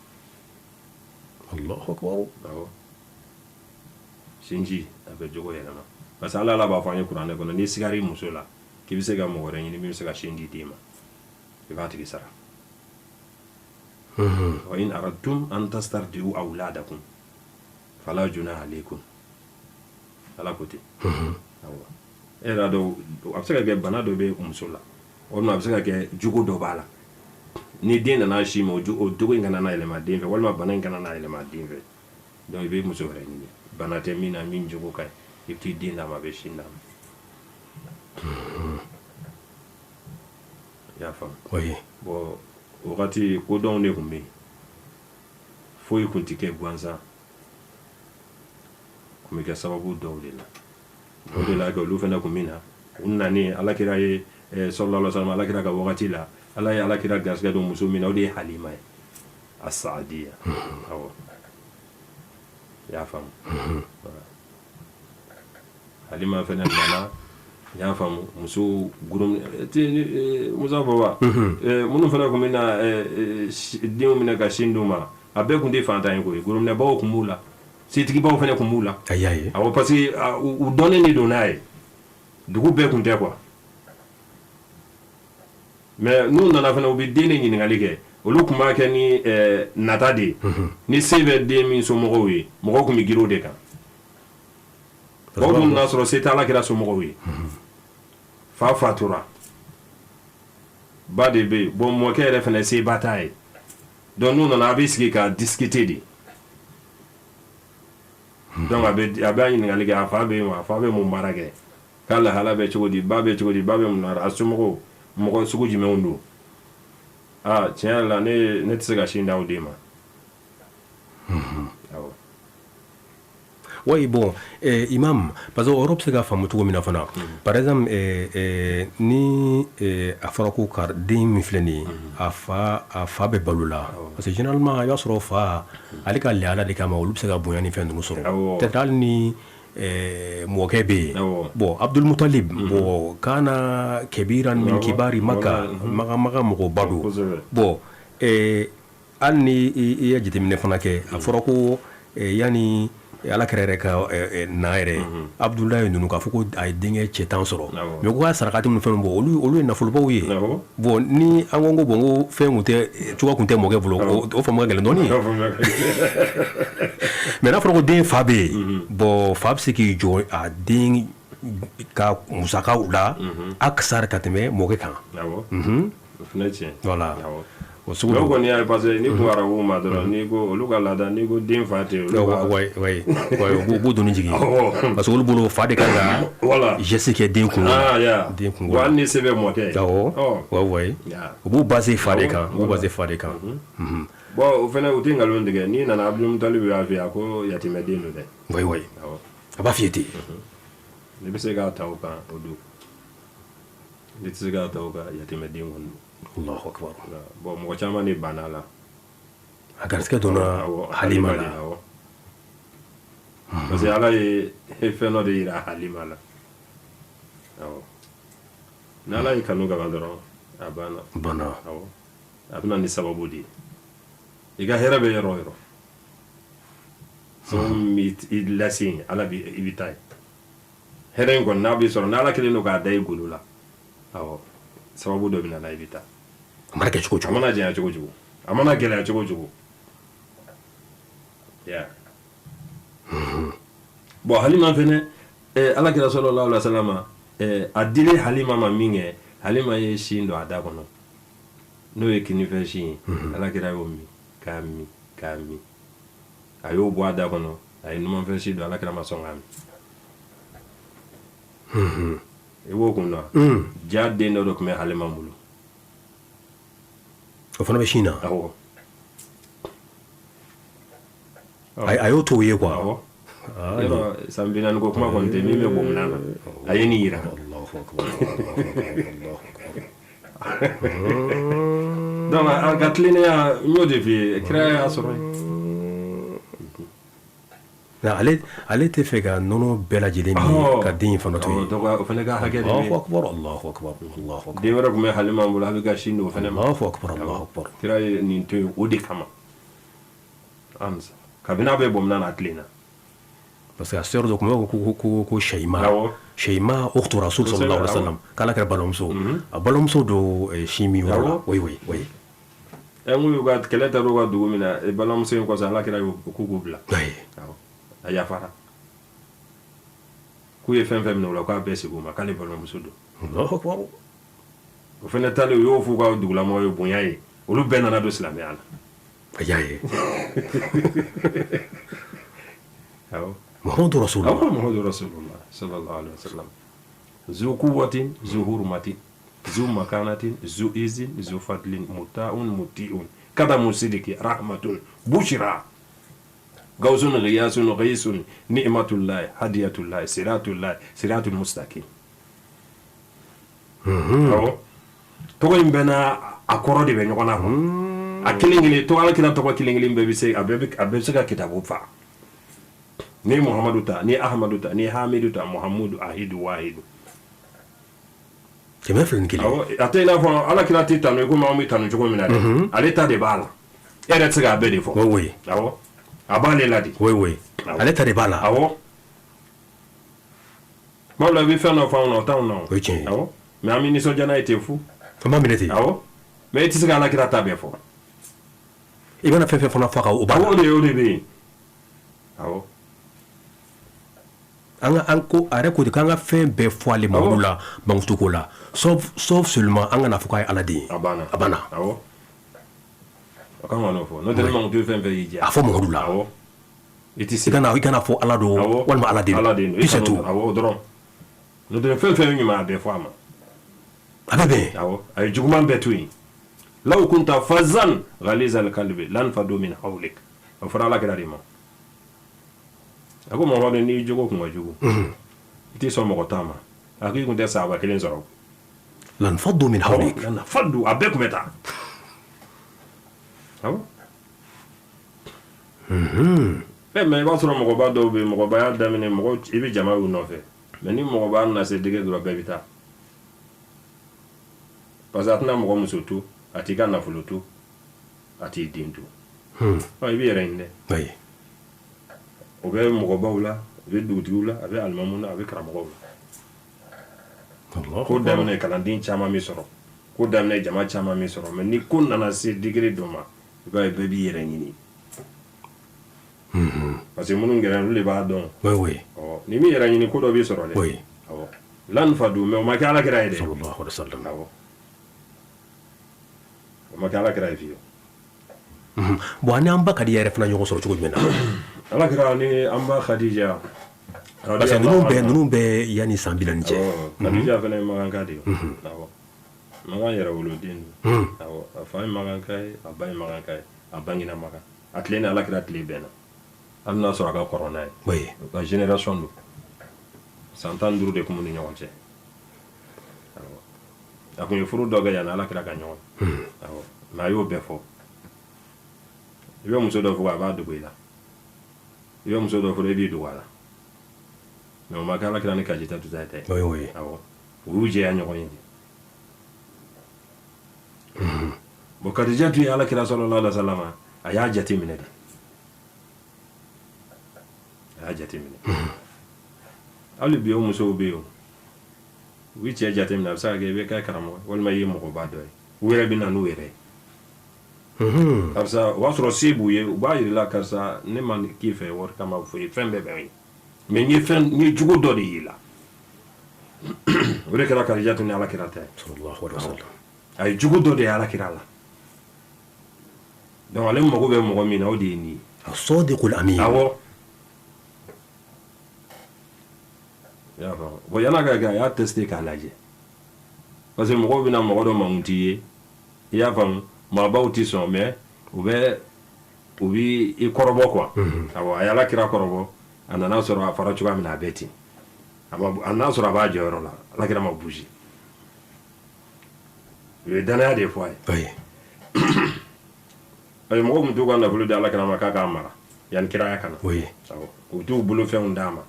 Allahu akbar. Awɔ, sinji a bɛ jogo yɛlɛma, parce que Ala b'a fɔ an ye kuranɛ kɔnɔ, n'i sigar'i muso la k'i bɛ se ka mɔgɔ wɛrɛ ɲini min bɛ se ka sin di den ma, i b'a tigi sara. Wa in aradtum an tastardiu awladakum fala junaha alaykum, Ala ko ten. Awɔ, e yɛrɛ dɔn, a bɛ se ka kɛ bana dɔ bɛ muso la, walima a bɛ se ka kɛ jogo dɔ b'a la. Ni den nana si ma, o jogo in kana na yɛlɛma den fɛ, walima bana in kana na yɛlɛma den fɛ. Donc i bɛ muso wɛrɛ ɲini, bana tɛ min na, min jogo ka ɲi, i bɛ t'i den d'a ma, a bɛ sin d'a ma. I y'a faamu? Oui. Bon, o wagati kodɔnw de tun bɛ yen, foyi tun tɛ kɛ gansan, tun bɛ kɛ sababu dɔw de la. O de la kɛ olu fana tun bɛ na. U nanen, Alakira ye sallallahu alaihi wasallam, Alakira ka wagati la, Ala ye Alakira garisɛgɛ don muso min na, o de ye Halima ye, a Saadiya. Awɔ, i y'a faamu? Halima fana nana, i y'a faamu, muso groupe Musa Baba minnu fana tun bɛ na denw minɛ ka sin d'u ma, a bɛɛ tun tɛ fantan ye koyi. Gouvernement tun b'u la, setigibaw fana tun b'u la. A y'a ye. Awɔ, parce que u dɔnnen de don n'a ye, dugu bɛɛ tun tɛ quoi. Mais n'u nana fana, u bɛ den de ɲininkali kɛ. Olu tun b'a kɛ ni nata de ye. Ni se bɛ den min somɔgɔw ye, mɔgɔw tun bɛ girin o de kan. Mɔgɔw dun nana sɔrɔ se tɛ Alakira somɔgɔw ye. Fa fatura, ba de bɛ yen. Bon, mɔkɛ yɛrɛ fana seba t'a ye. Donc n'u nana, a bɛ sigi ka discuter de. Donc a bɛ ɲininkali kɛ: a fa bɛ yen wa? A fa bɛ mun baara kɛ? K'a lahala bɛ cogo di? Ba bɛ cogo di? Ba bɛ mun na? A somɔgɔw mɔgɔ sugu jumɛnw don? Aa, tiɲɛ yɛrɛ la, ne tɛ se ka sin d'aw den ma. Awɔ. Oui, bon, imam, parce que o yɔrɔ bɛ se ka faamu cogo min na fana, par exemple, ni a fɔra ko kar den min filɛ nin ye, a fa bɛ balo la, parce que généralement i b'a sɔrɔ fa ale ka lahala de kama olu bɛ se ka bonya ni fɛn ninnu sɔrɔ. Peut-être hali ni mɔkɛ bɛ yen, bon, Abdul Mutalib, bon, kana kebiran min kibari Maka, Maka Maka mɔgɔba don. Bon, hali ni i ye jateminɛ fana kɛ, a fɔra ko yanni Ala kɛra yɛrɛ ka na yɛrɛ, Abudulayi ninnu, k'a fɔ ko a ye denkɛ cɛ 10 sɔrɔ, mais ko ka sarakati minnu fɛn bɔ, olu ye nafolobaw ye. Bon, ni an ko bon, ko fɛn kun tɛ, cogoya kun tɛ mɔkɛ bolo, o faamu ka gɛlɛn dɔɔni. Mais n'a fɔra ko den fa bɛ yen, bon, fa bɛ se k'i jɔ a den ka musakaw la akisari ka tɛmɛ mɔkɛ kan. Voilà. O sugu dɔw kɔni y'a ye, parce que ni ko arabuw ma dɔrɔn, n'i ko olu ka laada, n'i ko den fa tɛ olu b'a ouais, u b'u doni jigin, parce que olu bolo fa de kan ka geste kɛ den kun. Den kun. Bon, hali ni se bɛ mɔkɛ ye. Awɔ, ouais, u b'u basé fa de kan, u b'u basé fa de kan. Bon, o fana, u tɛ nkalon tigɛ. N'i nana, Abdul Mutalib y'a f'i ye, a ko yatimɛden don dɛ. Oui, a b'a f'i ye ten. Ne bɛ se k'a ta o kan, o don ne tɛ se k'a ta o kan, yatimɛden kɔni don. Allahu akbar. Bon, mɔgɔ caman de banna la. A garisɛgɛ donna Halima la. Parce que Ala ye fɛn dɔ de yira Halima la. Awɔ, n'Ala ye kanu ka ban dɔrɔn, a banna. Banna. Awɔ, a bɛ na ni sababu de ye. I ka hɛrɛ bɛ yɔrɔ o yɔrɔ, sababu min b'i lase yen, Ala b'i i bɛ taa yen. Hɛrɛ in kɔni, n'a b'i sɔrɔ, n'Ala kɛlen don k'a da i golo la, awɔ, sababu dɔ bɛ na n'a ye, i bɛ taa. A mana kɛ cogo cogo. A mana janya cogo cogo, a mana gɛlɛya cogo cogo ya. Bon, Halima fɛnɛ, Ala kira sallallahu alaihi wasallam, a dilen Halima ma min kɛ, Halima ye sin don a da kɔnɔ, n'o ye kinifɛn sin ye. Ala kira y'o min, k'a min, k'a min, a y'o bɔ a da kɔnɔ, a ye numanfɛn sin don, Ala kira ma sɔn k'a min. I b'o kun dɔn? Ja den dɔ de tun bɛ Halima bolo. O fana bɛ sin na? Awɔ. A y'o to ye quoi. Awɔ, yɔrɔ san 40 ko kuma kɔni tɛ min bɛ bɔ minan na, a ye nin yira. Allahu akbar, Allahu akbar. Donc a ka tilennenya, n y'o de f'i ye, kira y'a sɔrɔ yen. Ale tɛ fɛ ka nɔnɔ bɛɛ lajɛlen min ka den in fana to yen. O fana ka hakɛ de bɛ yen. Allahu akbar, Allahu akbar, Allahu akbar. Den wɛrɛ tun bɛ Halima bolo, a bɛ ka sin di o fana ma. Allahu akbar, Allahu akbar. Kira ye nin to yen o de kama. Kabini a bɛ bɔ minan na, a tilenna. Parce que a sœur dɔ tun b'a fɔ ko Shayma. Shayma ukhtu Rasul sallallahu alaihi wasallam, k'Ala kɛra balimamuso. A balimamuso don sin min yɔrɔ la. Oui, oui, oui. Ɛ, n y'u ka kɛlɛ taara u ka dugu min na, balimamuso in kɔsɔn, Ala kira y'u k'u k'u bila. A yafara. K'u ye fɛn fɛn minɛ o la, k'a bɛɛ segin u ma, k'ale balimamuso don. Allahu akbar. O fana taalen, u y'o f'u ka dugulamɔgɔw ye, bonya ye. Olu bɛɛ nana don silamɛya la. A y'a ye. Awɔ. Muhammadu Rasulullah. Awɔ, Muhammadu Rasulullah sallallahu alaihi wasallam. Zu quwwatin, zu hurmatin, zu makanatin, zu izin, zu fadlin, muta'un, muti'un, kadamu sidiki, rahmatun, bushra. Gawsun, ghiyasun, ghaisun, ni'matullahi, hadiyatullahi, siratullahi, siratul mustaqim. Awɔ. Tɔgɔ in bɛɛ n'a a kɔrɔ de bɛ ɲɔgɔn na quoi. A kelen kelen tɔgɔ, Ala kira tɔgɔ kelen kelen bɛɛ bɛ se, a bɛɛ bɛ se ka kitabu fa. Ni Muhammadu ta, ni Ahmadu ta, ni Hamidu ta, Muhammadu, Ahidu, Wahidu. 201. Awɔ, a tɛ i n'a fɔ Ala kira tɛ tanu i komi anw bɛ tanu cogo min na dɛ. Ale ta de b'a la. E yɛrɛ tɛ se k'a bɛɛ de fɔ. Oui, oui. Awɔ. A b'ale la de. Oui, oui. Ale ta de b'a la. Awɔ. Tuma dɔ la i bɛ fɛn dɔ fɔ anw na, o t'anw na o. O ye tiɲɛ ye. Awɔ. Mais an bɛ nisɔndiya n'a ye ten fu. An b'a minɛ ten. Awɔ. Mais e tɛ se ka Ala kira ta bɛɛ fɔ. I mana fɛn fɛn fana fɔ a kan, o b'a la. Awɔ, o de bɛ yen. Awɔ. An ka an ko a yɛrɛ ko de k'an ka fɛn bɛɛ fɔ ale Mamadu la mankutu ko la, sauf seulement an kana fɔ k'a ye Ala den ye. A banna. A banna. Awɔ. A kan ka n'o fɔ. N'o tɛ ni mankutu ye fɛn fɛn y'i diya. A fɔ Mamadu la. Awɔ. I tɛ se. I kana fɔ Ala don walima Ala den Ala den don. Puis c'est tout. Awɔ, o dɔrɔn. N'o tɛ fɛn fɛn ye ɲuman, a bɛɛ fɔ a ma. A bɛ bɛn. Awɔ. A ye juguman bɛɛ to yen. Law kunta fazan ghalizal qalbi lanfadu min hawlik. O fɔra Ala kira de ma. A ko Mamadu, n'i jogo kun ka jugu, i tɛ sɔn mɔgɔ ta ma, a ko i kun tɛ sahaba kelen sɔrɔ. Lanfaddu min hawlik. Lanfaddu, a bɛɛ tun bɛ taa. Awɔ. Mais i b'a sɔrɔ mɔgɔba dɔw bɛ yen, mɔgɔbaya daminɛ, mɔgɔ i bɛ jama y'u nɔfɛ, mais ni mɔgɔba nana se degré dɔrɔn, bɛɛ bɛ taa, parce que a tɛna mɔgɔ muso to, a t'i ka nafolo to, a t'i den to. Ɔ, i b'i yɛrɛ ɲini dɛ. O bɛ mɔgɔbaw la, a bɛ dugutigiw la, a bɛ alimamu la, a bɛ karamɔgɔw la. Ko daminɛ, kalanden caman bɛ sɔrɔ, ko daminɛ, jama caman bɛ sɔrɔ, mais ni ko nana se degré dɔ ma, i b'a ye bɛɛ b'i yɛrɛ ɲini, parce que minnu gɛrɛ, olu de b'a dɔn. Ɔ, ni m'i yɛrɛ ɲini, ko dɔ b'i sɔrɔ dɛ. Awɔ, lanfaddu, mais o ma kɛ Ala kira ye dɛ. Sallallahu alaihi wasallam. Awɔ, o ma kɛ Ala kira ye fiyewu. Bon, ani an ba Kadi yɛrɛ fana ɲɔgɔn sɔrɔ cogo jumɛn na? Ala kira ni an ba Khadija. Parce que ninnu bɛɛ yanni san 40 cɛ. Khadija fana ye makanka de ye. Awɔ, Makan yɛrɛ woloden don. Awɔ, a fa ye makanka ye, a ba ye makanka ye, a bangena Makan. A tile ni Ala kira tile bɛnna, hali n'a sɔrɔ a ka kɔrɔ n'a ye. U ka génération don, san 15 de tun b'u ni ɲɔgɔn cɛ. Awɔ, a kun ye furu dɔ kɛ yanni Ala kira ka ɲɔgɔn. Awɔ, mais a y'o bɛɛ fɔ. I bɛ muso dɔ furu, a b'a dogo i la. I bɛ muso dɔ furu, e b'i dogo a la. Mais o ma kɛ Ala kira ni Kajita tuta tɛ. Awɔ, u y'u jɛya ɲɔgɔn ye de. Bon, Kadija tun ye Ala kira sallallahu alaihi wasallam, a y'a jate minɛ de, a y'a jate minɛ. Hali bi, o musow bɛ yen, u bɛ cɛ jate minɛ. A bɛ se ka kɛ i bɛ kɛ karamɔgɔ walima i ye mɔgɔba dɔ ye, u yɛrɛ bɛ na n'u yɛrɛ ye. Karisa, o b'a sɔrɔ se b'u ye, u b'a yir'i la: karisa, ne ma k'i fɛ wari kama foyi, fɛn bɛɛ bɛ n ye, mais n ye fɛn, n ye jogo dɔ de y'i la. O de kɛra Kadija tun ni Ala kira ta ye. Sallallahu alaihi wasallam. A ye jogo dɔ de ye Ala kira la. Donc ale mago bɛ mɔgɔ min na, o de ye nin ye. As-sadiqul amin. Awɔ, i y'a faamu. Bon, yan'a ka kɛ, a y'a testé k'a lajɛ, parce que mɔgɔw bɛna mɔgɔ dɔ mankutu i ye, i y'a faamu, maabaw tɛ sɔn, mais u b'i i kɔrɔbɔ quoi. Awɔ, a ye Ala kira kɔrɔbɔ, a nana sɔrɔ a fara cogoya min na, a bɛ ten. A ma, a n'a sɔrɔ a b'a jɔyɔrɔ la, Ala kira ma bouger. U ye danaya de fɔ a ye. Parce que mɔgɔw tun t'u ka nafolo di Ala kira ma k'a k'a mara yanni kiraya ka na. Awɔ, u t'u bolo fɛnw d'a ma.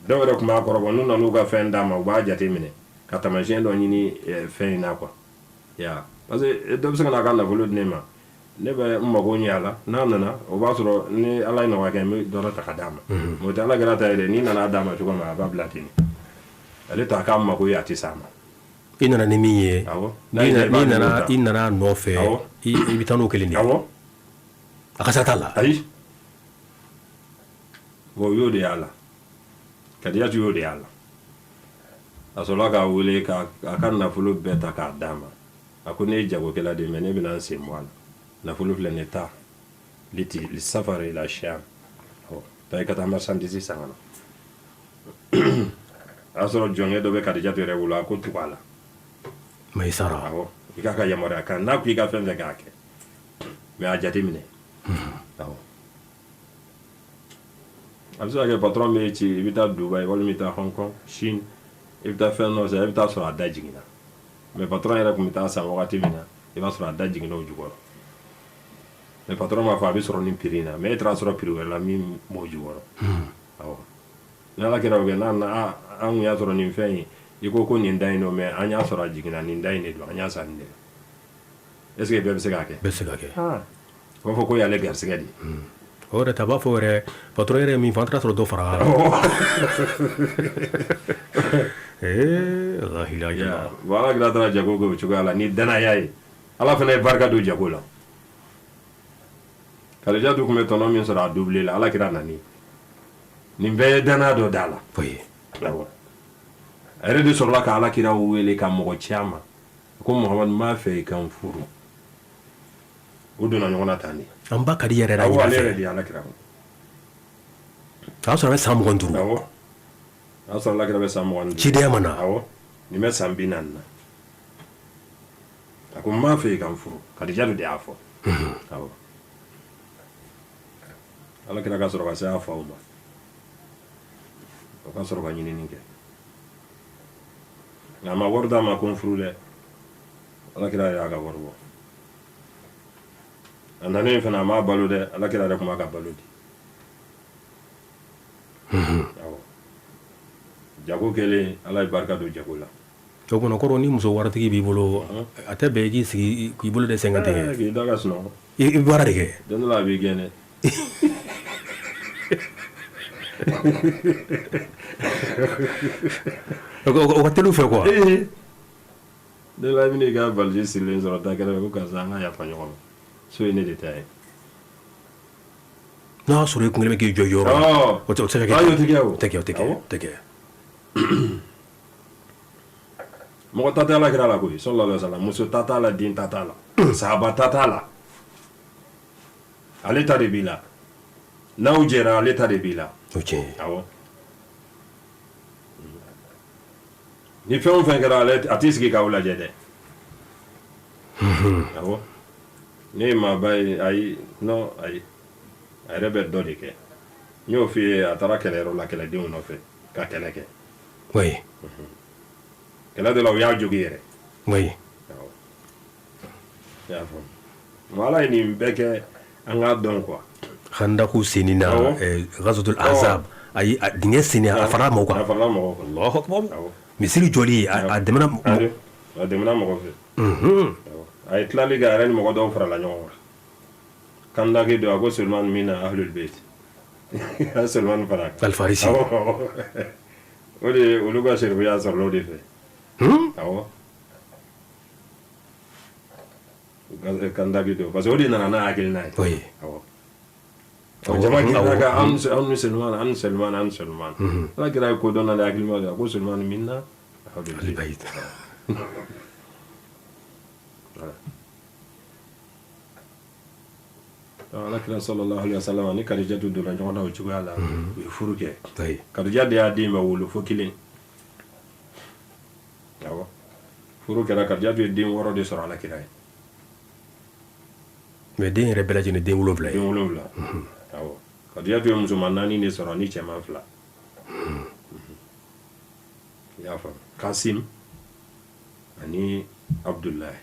Dɔw yɛrɛ tun b'a kɔrɔbɔ, n'u nan'u ka fɛn d'a ma, u b'a jate minɛ ka taamasiyɛn dɔ ɲini fɛn in na quoi. Ya, parce que dɔ bɛ se ka n'a ka nafolo di ne ma, ne bɛ n mago ɲɛ a la, n'a nana, o b'a sɔrɔ ni Ala ye nɔgɔya kɛ, n bɛ dɔ ta ka d'a ma. Mais o tɛ Ala kira ta ye dɛ. N'i nana d'a ma cogo min, a b'a bila ten de. Ale t'a k'a mago ye, a tɛ s'a ma. I nana ni min ye, Awɔ. n'i nana, i nana a nɔfɛ, i bɛ taa n'o kelen de ye. Awɔ. A ka sira t'a la. Ayi, bon, u y'o de y'a la. Kadijatu y'o de y'a la. A sɔrɔla k'a wele ka a ka nafolo bɛɛ ta k'a d'a ma. A ko ne ye jagokɛla de ye, mais ne bɛna n sen bɔ a la. Nafolo filɛ nin ye, taa liti safari ila Sham. Ɔ, taa i ka taa marchandise san ka na. A y'a sɔrɔ jɔnkɛ dɔ bɛ Kadijatu yɛrɛ bolo, a ko tugu a la. Maisara. Awɔ, i k'a ka yamaruya kan n'a ko i ka fɛn fɛn k'a kɛ, mais a jate minɛ. Awɔ, a bɛ se ka kɛ patron bɛ ci, i bɛ taa Dubaï walima i bɛ taa Hong Kong, Chine, i bɛ taa fɛn dɔ san, i bɛ taa sɔrɔ a da jiginna, mais patron yɛrɛ tun bɛ taa san wagati min na, i b'a sɔrɔ a da jiginna o jukɔrɔ. Mais patron b'a fɔ a bɛ sɔrɔ nin prix in na, mais e taara sɔrɔ prix wɛrɛ la min b'o jukɔrɔ. Awɔ, ni Ala kɛra o kɛ n'a na, an kun y'a sɔrɔ nin fɛn in, i ko ko nin da in don, mais an y'a sɔrɔ a jiginna, nin da in de don, an y'a san nin de la. Est ce que bɛɛ bɛ se k'a kɛ? Bɛɛ bɛ se k'a kɛ. U b'a fɔ ko y'ale garisɛgɛ de ye. O yɛrɛ ta, a b'a fɔ yɛrɛ, patron yɛrɛ ye min fɔ, an taara sɔrɔ dɔ fara. Ee la ilaha illallah. Bon, Ala kira taara jago kɛ o cogoya la ni danaya ye. Ala fana ye barika don jago la. Kadijatu tun bɛ tɔnɔ min sɔrɔ, a doublé la. Ala kira nani nin bɛɛ ye danaya dɔ da la. Awɔ, a yɛrɛ de sɔrɔla ka Ala kira wele ka mɔgɔ ci a ma ko Muhamadu, n b'a fɛ i ka n furu. U donna ɲɔgɔn na tan de. An ba Kadi yɛrɛ. Awɔ, ale yɛrɛ de ye Ala kira. A y'a sɔrɔ a bɛ san 25. Awɔ, a y'a sɔrɔ Ala kira bɛ san 25. Cidenya ma na. Awɔ, nin bɛ san 40 na. A ko n b'a fɛ i ka n furu. Kadijatu de y'a fɔ. Awɔ. Ala kira ka sɔrɔ ka se a faw ma, o ka sɔrɔ ka ɲinini kɛ. Nka a ma wari d'a ma ko n furu dɛ. Ala kira y'a ka wari bɔ. A nanen fana, a m'a balo dɛ. Ala kira yɛrɛ tun b'a ka balo di. Awɔ, jago kɛlen, Ala ye barika don jago la. O kɔnɔ kɔrɔ, ni muso waritigi b'i bolo, a tɛ bɛn i k'i sigi k'i bolo de sen kan ten. K'i da ka sunɔgɔ. I bɛ baara de kɛ. Don dɔ la, a b'i gɛn dɛ. O ka teli u fɛ quoi. Don dɔ la, i bɛna i ka valise sirilen sɔrɔ da kɛrɛfɛ ko karisa, an ka yafa ɲɔgɔn ma, so ye ne de ta ye. N'a y'a sɔrɔ i kun kelen bɛ k'i jɔ yɔrɔ la, o tɛ se ka kɛ. Ayi, o tɛ kɛ o. O tɛ kɛ, o tɛ kɛ, o tɛ kɛ. Mɔgɔ ta tɛ Ala kira la koyi, sallallahu alaihi wasallam. Muso ta t'a la, den ta t'a la, sahaba ta t'a la, ale ta de b'i la. N'aw jɛra, ale ta de b'i la. O tiɲɛ ye. Awɔ, ni fɛn o fɛn kɛra, ale a t'i sigi k'aw lajɛ dɛ. Awɔ, ne ye maaba ye. Ayi, non, ayi, a yɛrɛ bɛ dɔ de kɛ. N y'o f'i ye, a taara kɛlɛyɔrɔ la kɛlɛdenw nɔfɛ ka kɛlɛ kɛ. Kɛlɛ dɔ la, u y'a jogin yɛrɛ. Awɔ, i y'a faamu. Ala ye nin bɛɛ kɛ an k'a dɔn quoi. Khandaku senni na, Ghazwatul Ahzab, ayi, dingɛ senni, a farala mɔgɔw kan. A farala mɔgɔw kan. Allahu akbar. Misiri jɔli, a dɛmɛna. A dɛmɛna mɔgɔ fɛ. A ye tilali kɛ, a yɛrɛ ni mɔgɔ dɔw farala ɲɔgɔn kan. Kandaki don, a ko Salman minna ahlul bayt, a ye Salman fara. Alfarisi. O de ye olu ka serifuya sɔrɔla o de fɛ. Awɔ, Kandaki don, parce que o de nana n'a hakilina ye. Awɔ, jama girinna ka an ni Salman, an ni Salman, an ni Salman. Ala kira ye ko dɔn n'ale hakilima de, a ko Salman minna ahlul bayt. Voilà. Ala kira sallallahu alaihi wasallam ni Kadijatu donna ɲɔgɔn na o cogoya la, u ye furu kɛ. Kadija de y'a den bɛɛ wolo fo kelen. Awɔ, furu kɛra, Kadijatu ye den 6 de sɔrɔ ala kira ye. Mais den yɛrɛ bɛɛ lajɛlen, den 7 ye. Den 7, awɔ. Kadijatu ye musoman naani de sɔrɔ ni cɛman 2. I y'a faamu, Kasim ani Abudulayi.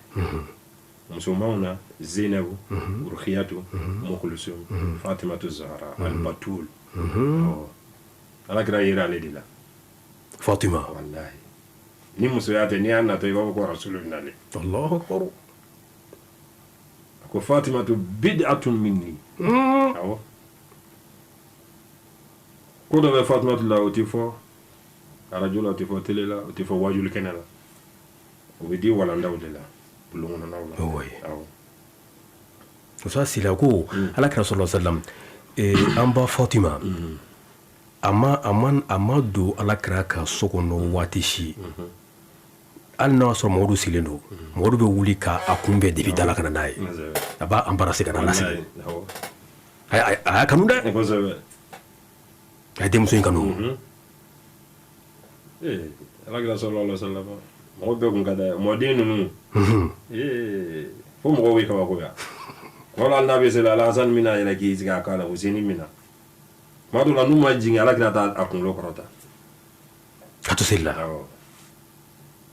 Musomanw na, Zeinabu, Rukhiyatu, Mukulusum, Fatimatu Zahara Albatul. Awɔ, ala kira yera ale de la. Fatima. Wallahi, ni musoya tɛ, n'i y'a natɔ, i b'a fɔ ko rasulu nalen. Allahu akbar. A ko Fatimatu bid'atun minni. Awɔ, ko dɔ bɛ Fatimatu la, o tɛ fɔ arajo la, o tɛ fɔ télé la, o tɛ fɔ wajuli kɛnɛ la, o bɛ di walandaw de la, bulon kɔnɔnaw la. Awɔ. Musa Sila ko ala kira sallallahu alaihi wasallam, an ba Fatima, a ma don ala kira ka so kɔnɔ waati si, hali n'a y'a sɔrɔ Mamadu sigilen don, Mamadu bɛ wuli k'a kunbɛn depuis da la ka na n'a ye, a b'a embrasser ka na lasigi. A y'a kanu dɛ. A ye denmuso in kanu. Ala kira sallallahu alaihi wasallam, mɔgɔ bɛɛ kun ka d'a ye. Mɔden ninnu, fo mɔgɔw bɛ kabakoya. Kuma dɔ la, hali n'a bɛ seli, Alhasan min na yɛlɛ k'i sigi a kan la, Huseni min na, kuma dɔ la, n'u ma jigin, ala kira t'a kunkolo kɔrɔta. Ka to seli la. Awɔ.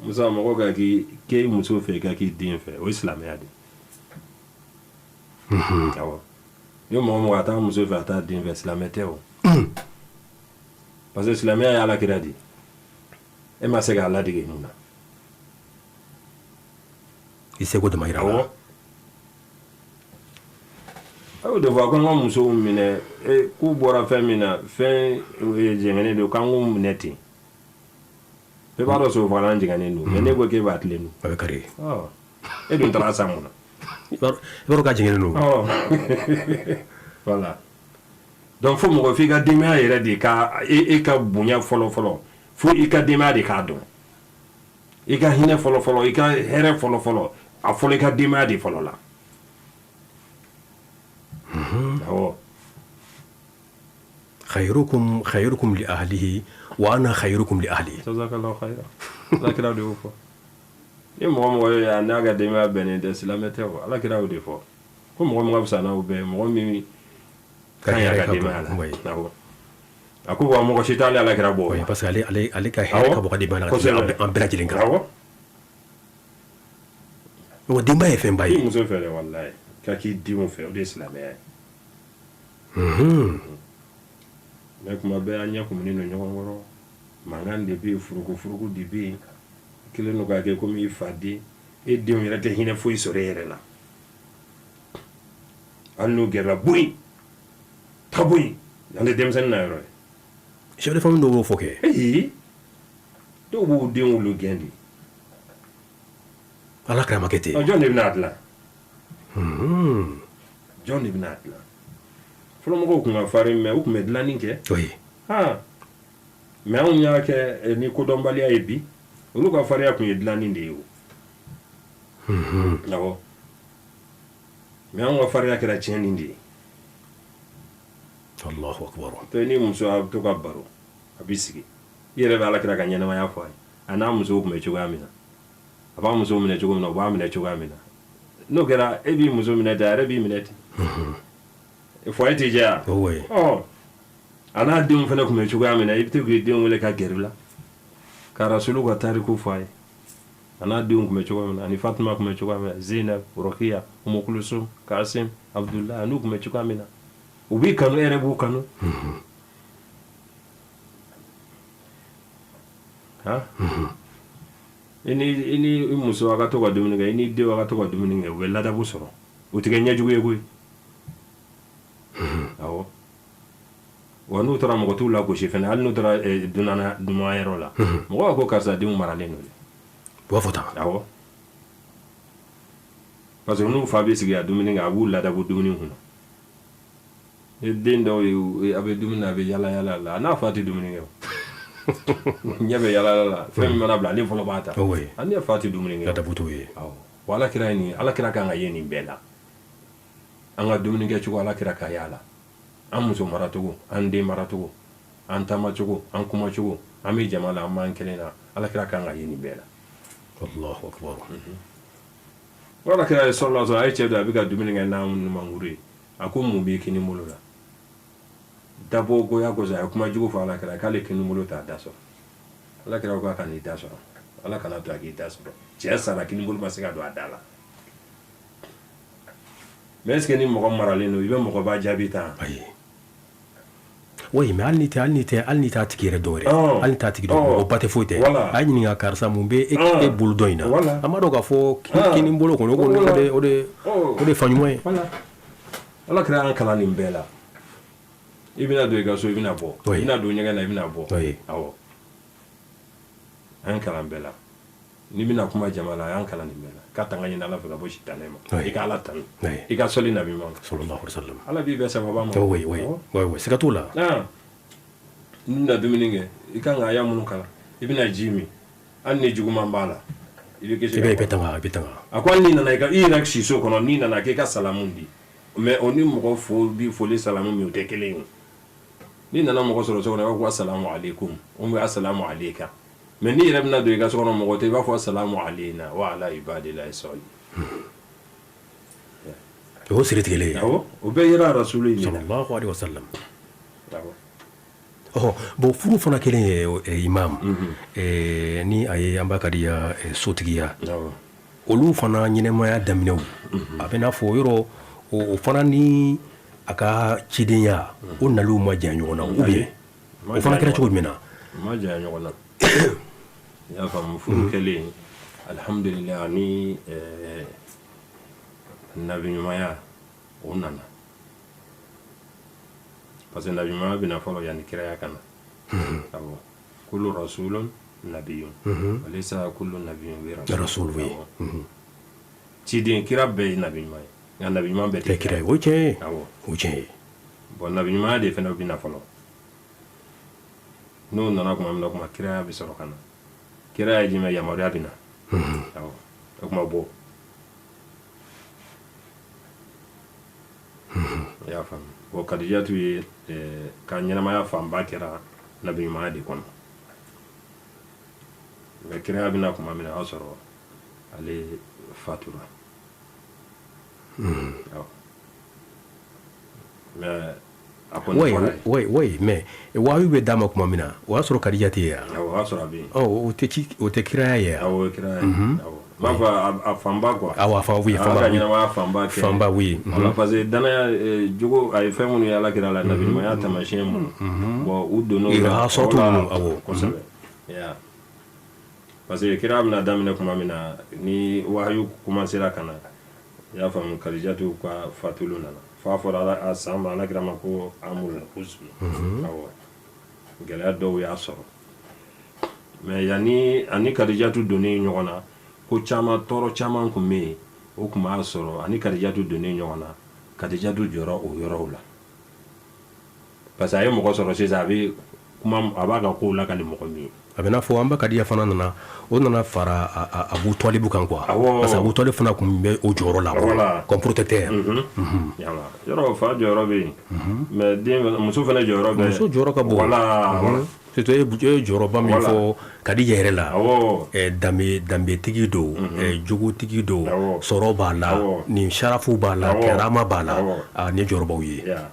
Musa, mɔgɔ ka k'i k'e muso fɛ, ka k'i den fɛ, o ye silamɛya de ye. Awɔ, ni mɔgɔ mɔgɔ a t'a muso fɛ, a t'a den fɛ, silamɛ tɛ o. Parce que silamɛya ye ala kira di, e ma se k'a ladege mun na? I seko dama yira la. A y'o de fɔ, a ko an ka musow minɛ k'u bɔra fɛn min na, fɛn jɛngɛnnen don, k'an k'u minɛ ten. Bɛɛ b'a dɔn sofagalan jɛngɛnnen don, mais ne ko k'e b'a tilen dun. A bɛ kari. E dun taara san mun na? I b'a dɔn k'a jɛngɛnnen don. Voilà, donc fo mɔgɔ f'i ka denbaya yɛrɛ de ka e ka bonya fɔlɔ fɔlɔ, fo i ka denbaya de k'a dɔn. I ka hinɛ fɔlɔ fɔlɔ, i ka hɛrɛ fɔlɔ fɔlɔ, a fɔlɔ i ka denbaya de fɔlɔ la. Awɔ. Khayrukum khayrukum li ahlihi wa ana khayrukum li ahli. Jazakallahu khayran. Ala kira de y'o fɔ. Ni mɔgɔ mɔgɔ ye a n'a ka denbaya bɛnnen tɛ, silamɛ tɛ o. Ala kira y'o de fɔ ko mɔgɔ min ka fisa n'aw bɛɛ, mɔgɔ min Ka ɲi a ka denbaya la. Awɔ, a ko wa mɔgɔ si t'ale Ala kira bɔ. Parce que ale ka hɛrɛ ka bon ka denbaya la ka tɛmɛ an bɛɛ lajɛlen kan. Awɔ. Wa denbaya ye fɛnba ye. I muso fɛ dɛ, walayi, ka k'i denw fɛ, o de ye silamɛya ye. Mais kuma bɛɛ an ɲɛ kumunen don ɲɔgɔn kɔrɔ, mankan de bɛ yen, furuku furuku de bɛ yen, kelen don k'a kɛ komi i fa den, e denw yɛrɛ tɛ hinɛ foyi sɔrɔ e yɛrɛ la. Hali n'u gɛrɛla, bɔ yen, taa bɔ yen, yan tɛ denmisɛnnin na yɔrɔ ye. Chef de famille dɔw b'o fɔ kɛ. Ee, dɔw b'u denw wolo gɛn de. Ala kira ma kɛ ten. Jɔn de bɛna a dilan? Jɔn de bɛna a dilan? Fɔlɔmɔgɔw tun ka farin, mais u tun bɛ dilanni kɛ. Mais anw y'a kɛ ni kodɔnbaliya ye bi. Olu ka farinya tun ye dilanni de ye o. Awɔ. Mais anw ka farinya kɛra tiɲɛni de ye. Allahu akbar. To ni muso a bɛ to ka baro, a b'i sigi. I yɛrɛ bɛ Ala kira ka ɲɛnamaya fɔ a ye. A n'a musow tun bɛ cogoya min na. A b'a muso minɛ cogo min na, u b'a minɛ cogoya min na. N'o kɛra, e b'i muso minɛ ten, a yɛrɛ b'i minɛ ten. Foyer tɛ jɛ wa? A n'a denw fana tun bɛ cogoya min na, i bɛ to k'i denw wele ka gɛrɛ u la. Ka Rasulu ka tariku fɔ a ye. A n'a denw tun bɛ cogoya min na, ani Fatima tun bɛ cogoya min na, Zeynab, Rokiya, Umu Kulusum, Kasim, Abdullah, n'u tun bɛ cogoya min na. U b'i kanu, e yɛrɛ b'u kanu. Han? I ni i muso a ka to ka dumuni kɛ, i ni denw a ka to ka dumuni kɛ, u bɛ ladabu sɔrɔ. U tɛ kɛ ɲɛjugu ye koyi. Awɔ. Wa n'u taara, mɔgɔ t'u lagosi fana, hali n'u taara dunan dunan yɔrɔ la. Mɔgɔw ko karisa denw maralen don. U b'a fɔ tan. Awɔ. Parce que n'u fa bɛ sigi ka dumuni kɛ, a b'u ladabu dumuni kunna. Ni den dɔw ye, a bɛ dumuni na, a bɛ yala yala la, a n'a fa tɛ dumuni kɛ o. Ɲɛ bɛ yala yala la, fɛn min mana bila, ale fɔlɔ b'a ta. A ne fa tɛ dumuni kɛ. Ladabu t'o ye. Awɔ. Wa Ala kira ye nin, Ala kira kan ka ye nin bɛɛ la. An ka dumuni kɛ cogo, Ala kira ka y'a la. An muso maracogo, an den maracogo, an taamacogo, an kumacogo, an bɛ jama la, an b'an kelen na, Ala kira kan ka ye nin bɛɛ la. Allahu akbar. Ala kira ye sɔrɔla sɔrɔ a ye cɛ dɔ, a bɛ ka dumuni kɛ n'a numankuru ye. A ko mun b'i kini bolo la? Dabɔ goya kosɔn, a ye kuma jugu fɔ Ala kira k'ale kini bolo t'a da sɔrɔ. Ala kira ko a ka n'i da sɔrɔ. Ala kana to a k'i da sɔrɔ. Cɛ sara, kini bolo ma se ka don a da la. Mais est ce que ni mɔgɔ maralen don, i bɛ mɔgɔba jaabi tan? Ayi. Oui, mais hali ni tɛ hali ni tɛ hali ni t'a tigi yɛrɛ dɔn yɛrɛ, hali ni t'a tigi dɔn, mɔgɔba tɛ, foyi tɛ, a ye ɲininka karisa mun bɛ e bolo dɔ in na, an b'a dɔn k'a fɔ kini bolo kɔni, o de fa ɲuman ye. Ala kira y'an kalan nin bɛɛ la. I bɛna don i ka so, i bɛna bɔ, i bɛna don ɲɛgɛn na, i bɛna bɔ. Awɔ, an kalan bɛɛ la. N'i bɛna kuma jama la, a y'an kalan nin bɛɛ la. Ka tanga ɲini Ala fɛ ka bɔ sitanɛ ma, i ka Ala tanu, i ka sɔli Nabi ɲuman kan, sallallahu alaihi wasallam. Ala b'i bɛn sababa ma. Oui, siga t'o la. N'i bɛna dumuni kɛ, i kan ka aya minnu kalan, i bɛna ji min, hali ni juguman b'a la, i bɛ kisi. I bɛ tanga, i bɛ tanga. A ko hali n'i nana i yɛrɛ siso kɔnɔ, n'i nana k'i ka salamu di, mais o ni mɔgɔ fo bi foli salamu min, o tɛ kelen ye. N'i nana mɔgɔ sɔrɔ so kɔnɔ, i b'a fɔ asalamu aleykum ou bien asalamu aleyka. Mais n'i yɛrɛ bɛna don i ka so kɔnɔ, mɔgɔ tɛ, i b'a fɔ asalamu aleyna wa ala ibadilahi sɔli. O y'o siri tigɛlen ye. Awɔ, o bɛɛ yera Rasulu in de la. Sallallahu alaihi wasallam. Ɔhɔ, bon, furu fana kelen ye, imam, ni a ye an ba kadiya sotigiya, olu fana ɲɛnɛmaya daminɛw, a bɛ n'a fɔ yɔrɔ o fana ni a ka cidenya o naliw ma janya ɲɔgɔn na, ou bien o fana kɛra cogo jumɛn na? Ma janya ɲɔgɔn na, i y'a faamu. Furu kɛlen, alhamdulilayi, ani nabiɲumanya o nana, parce que nabiɲumanya bɛna fɔlɔ yanni kiraya ka na. Awɔ, kullu rasulun nabiyun walaysa kullu nabiyun bi rasul. Oui. Ciden kira bɛɛ ye nabi ɲuman ye, nka nabi ɲuman bɛɛ tɛ kira ye. O tiɲɛ ye. Awɔ. O tiɲɛ ye. Bon, nabi ɲumanya de fana bɛ na fɔlɔ. N'o nana tuma min na, kuma kiraya bɛ sɔrɔ ka na. Kiraya ye jumɛn? Yamaruya bɛ na. Awɔ, o kuma bɔ, i y'a faamu. Bon, Kadijatu ye ka ɲɛnamaya fanba kɛra nabi ɲumanya de kɔnɔ, mais kiraya bɛna tuma min na, o y'a sɔrɔ ale fatura. Awɔ, mais A kɔni fɔra ye. Oui, mais wahayu bɛ d'a ma tuma min na, o y'a sɔrɔ Kadija tɛ yen. Awɔ, o y'a sɔrɔ a bɛ yen. Ɔ, o tɛ ci, o tɛ kiraya ye. Awɔ, o ye kiraya ye. Awɔ, n b'a fɔ a fanba quoi. Awɔ, a fan, oui. A Fanba. ka ɲɛnamaya fanba kɛ. Fanba, oui. Voilà, parce que danaya jogo, a ye fɛn minnu ye Ala kira la, nabiɲumanya taamasiyɛn minnu, bon, u donn'o la. Surtout Voilà, awɔ. Kosɛbɛ. Ya. Parce que kira bɛna daminɛ tuma min na, ni wahayu commencera ka na, i y'a faamu, Kadijatu ka fatulu nana f'a fɔra a san ma, Ala kira ma ko amul huzn. Awɔ, gɛlɛya dɔw y'a sɔrɔ, mais yanni ani Kadijatu donnen ɲɔgɔn na, ko caman, tɔɔrɔ caman tun bɛ yen, o tun b'a sɔrɔ. Ani Kadijatu donnen ɲɔgɔn na, Kadijatu jɔra o yɔrɔw la, parce que a ye mɔgɔ sɔrɔ sisan, a bɛ kuma, a b'a ka kow lakali mɔgɔ min ye. A bɛ n'a fɔ an ba Kadiya fana nana, o nana fara Abu Tɔlibu kan quoi. Awɔ. Parce que Abu Tɔlib fana tun bɛ o jɔyɔrɔ la. Voilà. Comme protecteur. Yala yɔrɔ, fa jɔyɔrɔ bɛ yen, mais den, muso fana jɔyɔrɔ bɛ. Muso jɔyɔrɔ ka bon. Voilà. Surtout e ye jɔyɔrɔba min Voilà. fɔ Kadija yɛrɛ la. Danbetigi don, jogotigi don, sɔrɔ b'a la, nin sarafu b'a la, karama b'a la, nin ye jɔyɔrɔbaw ye. Ya.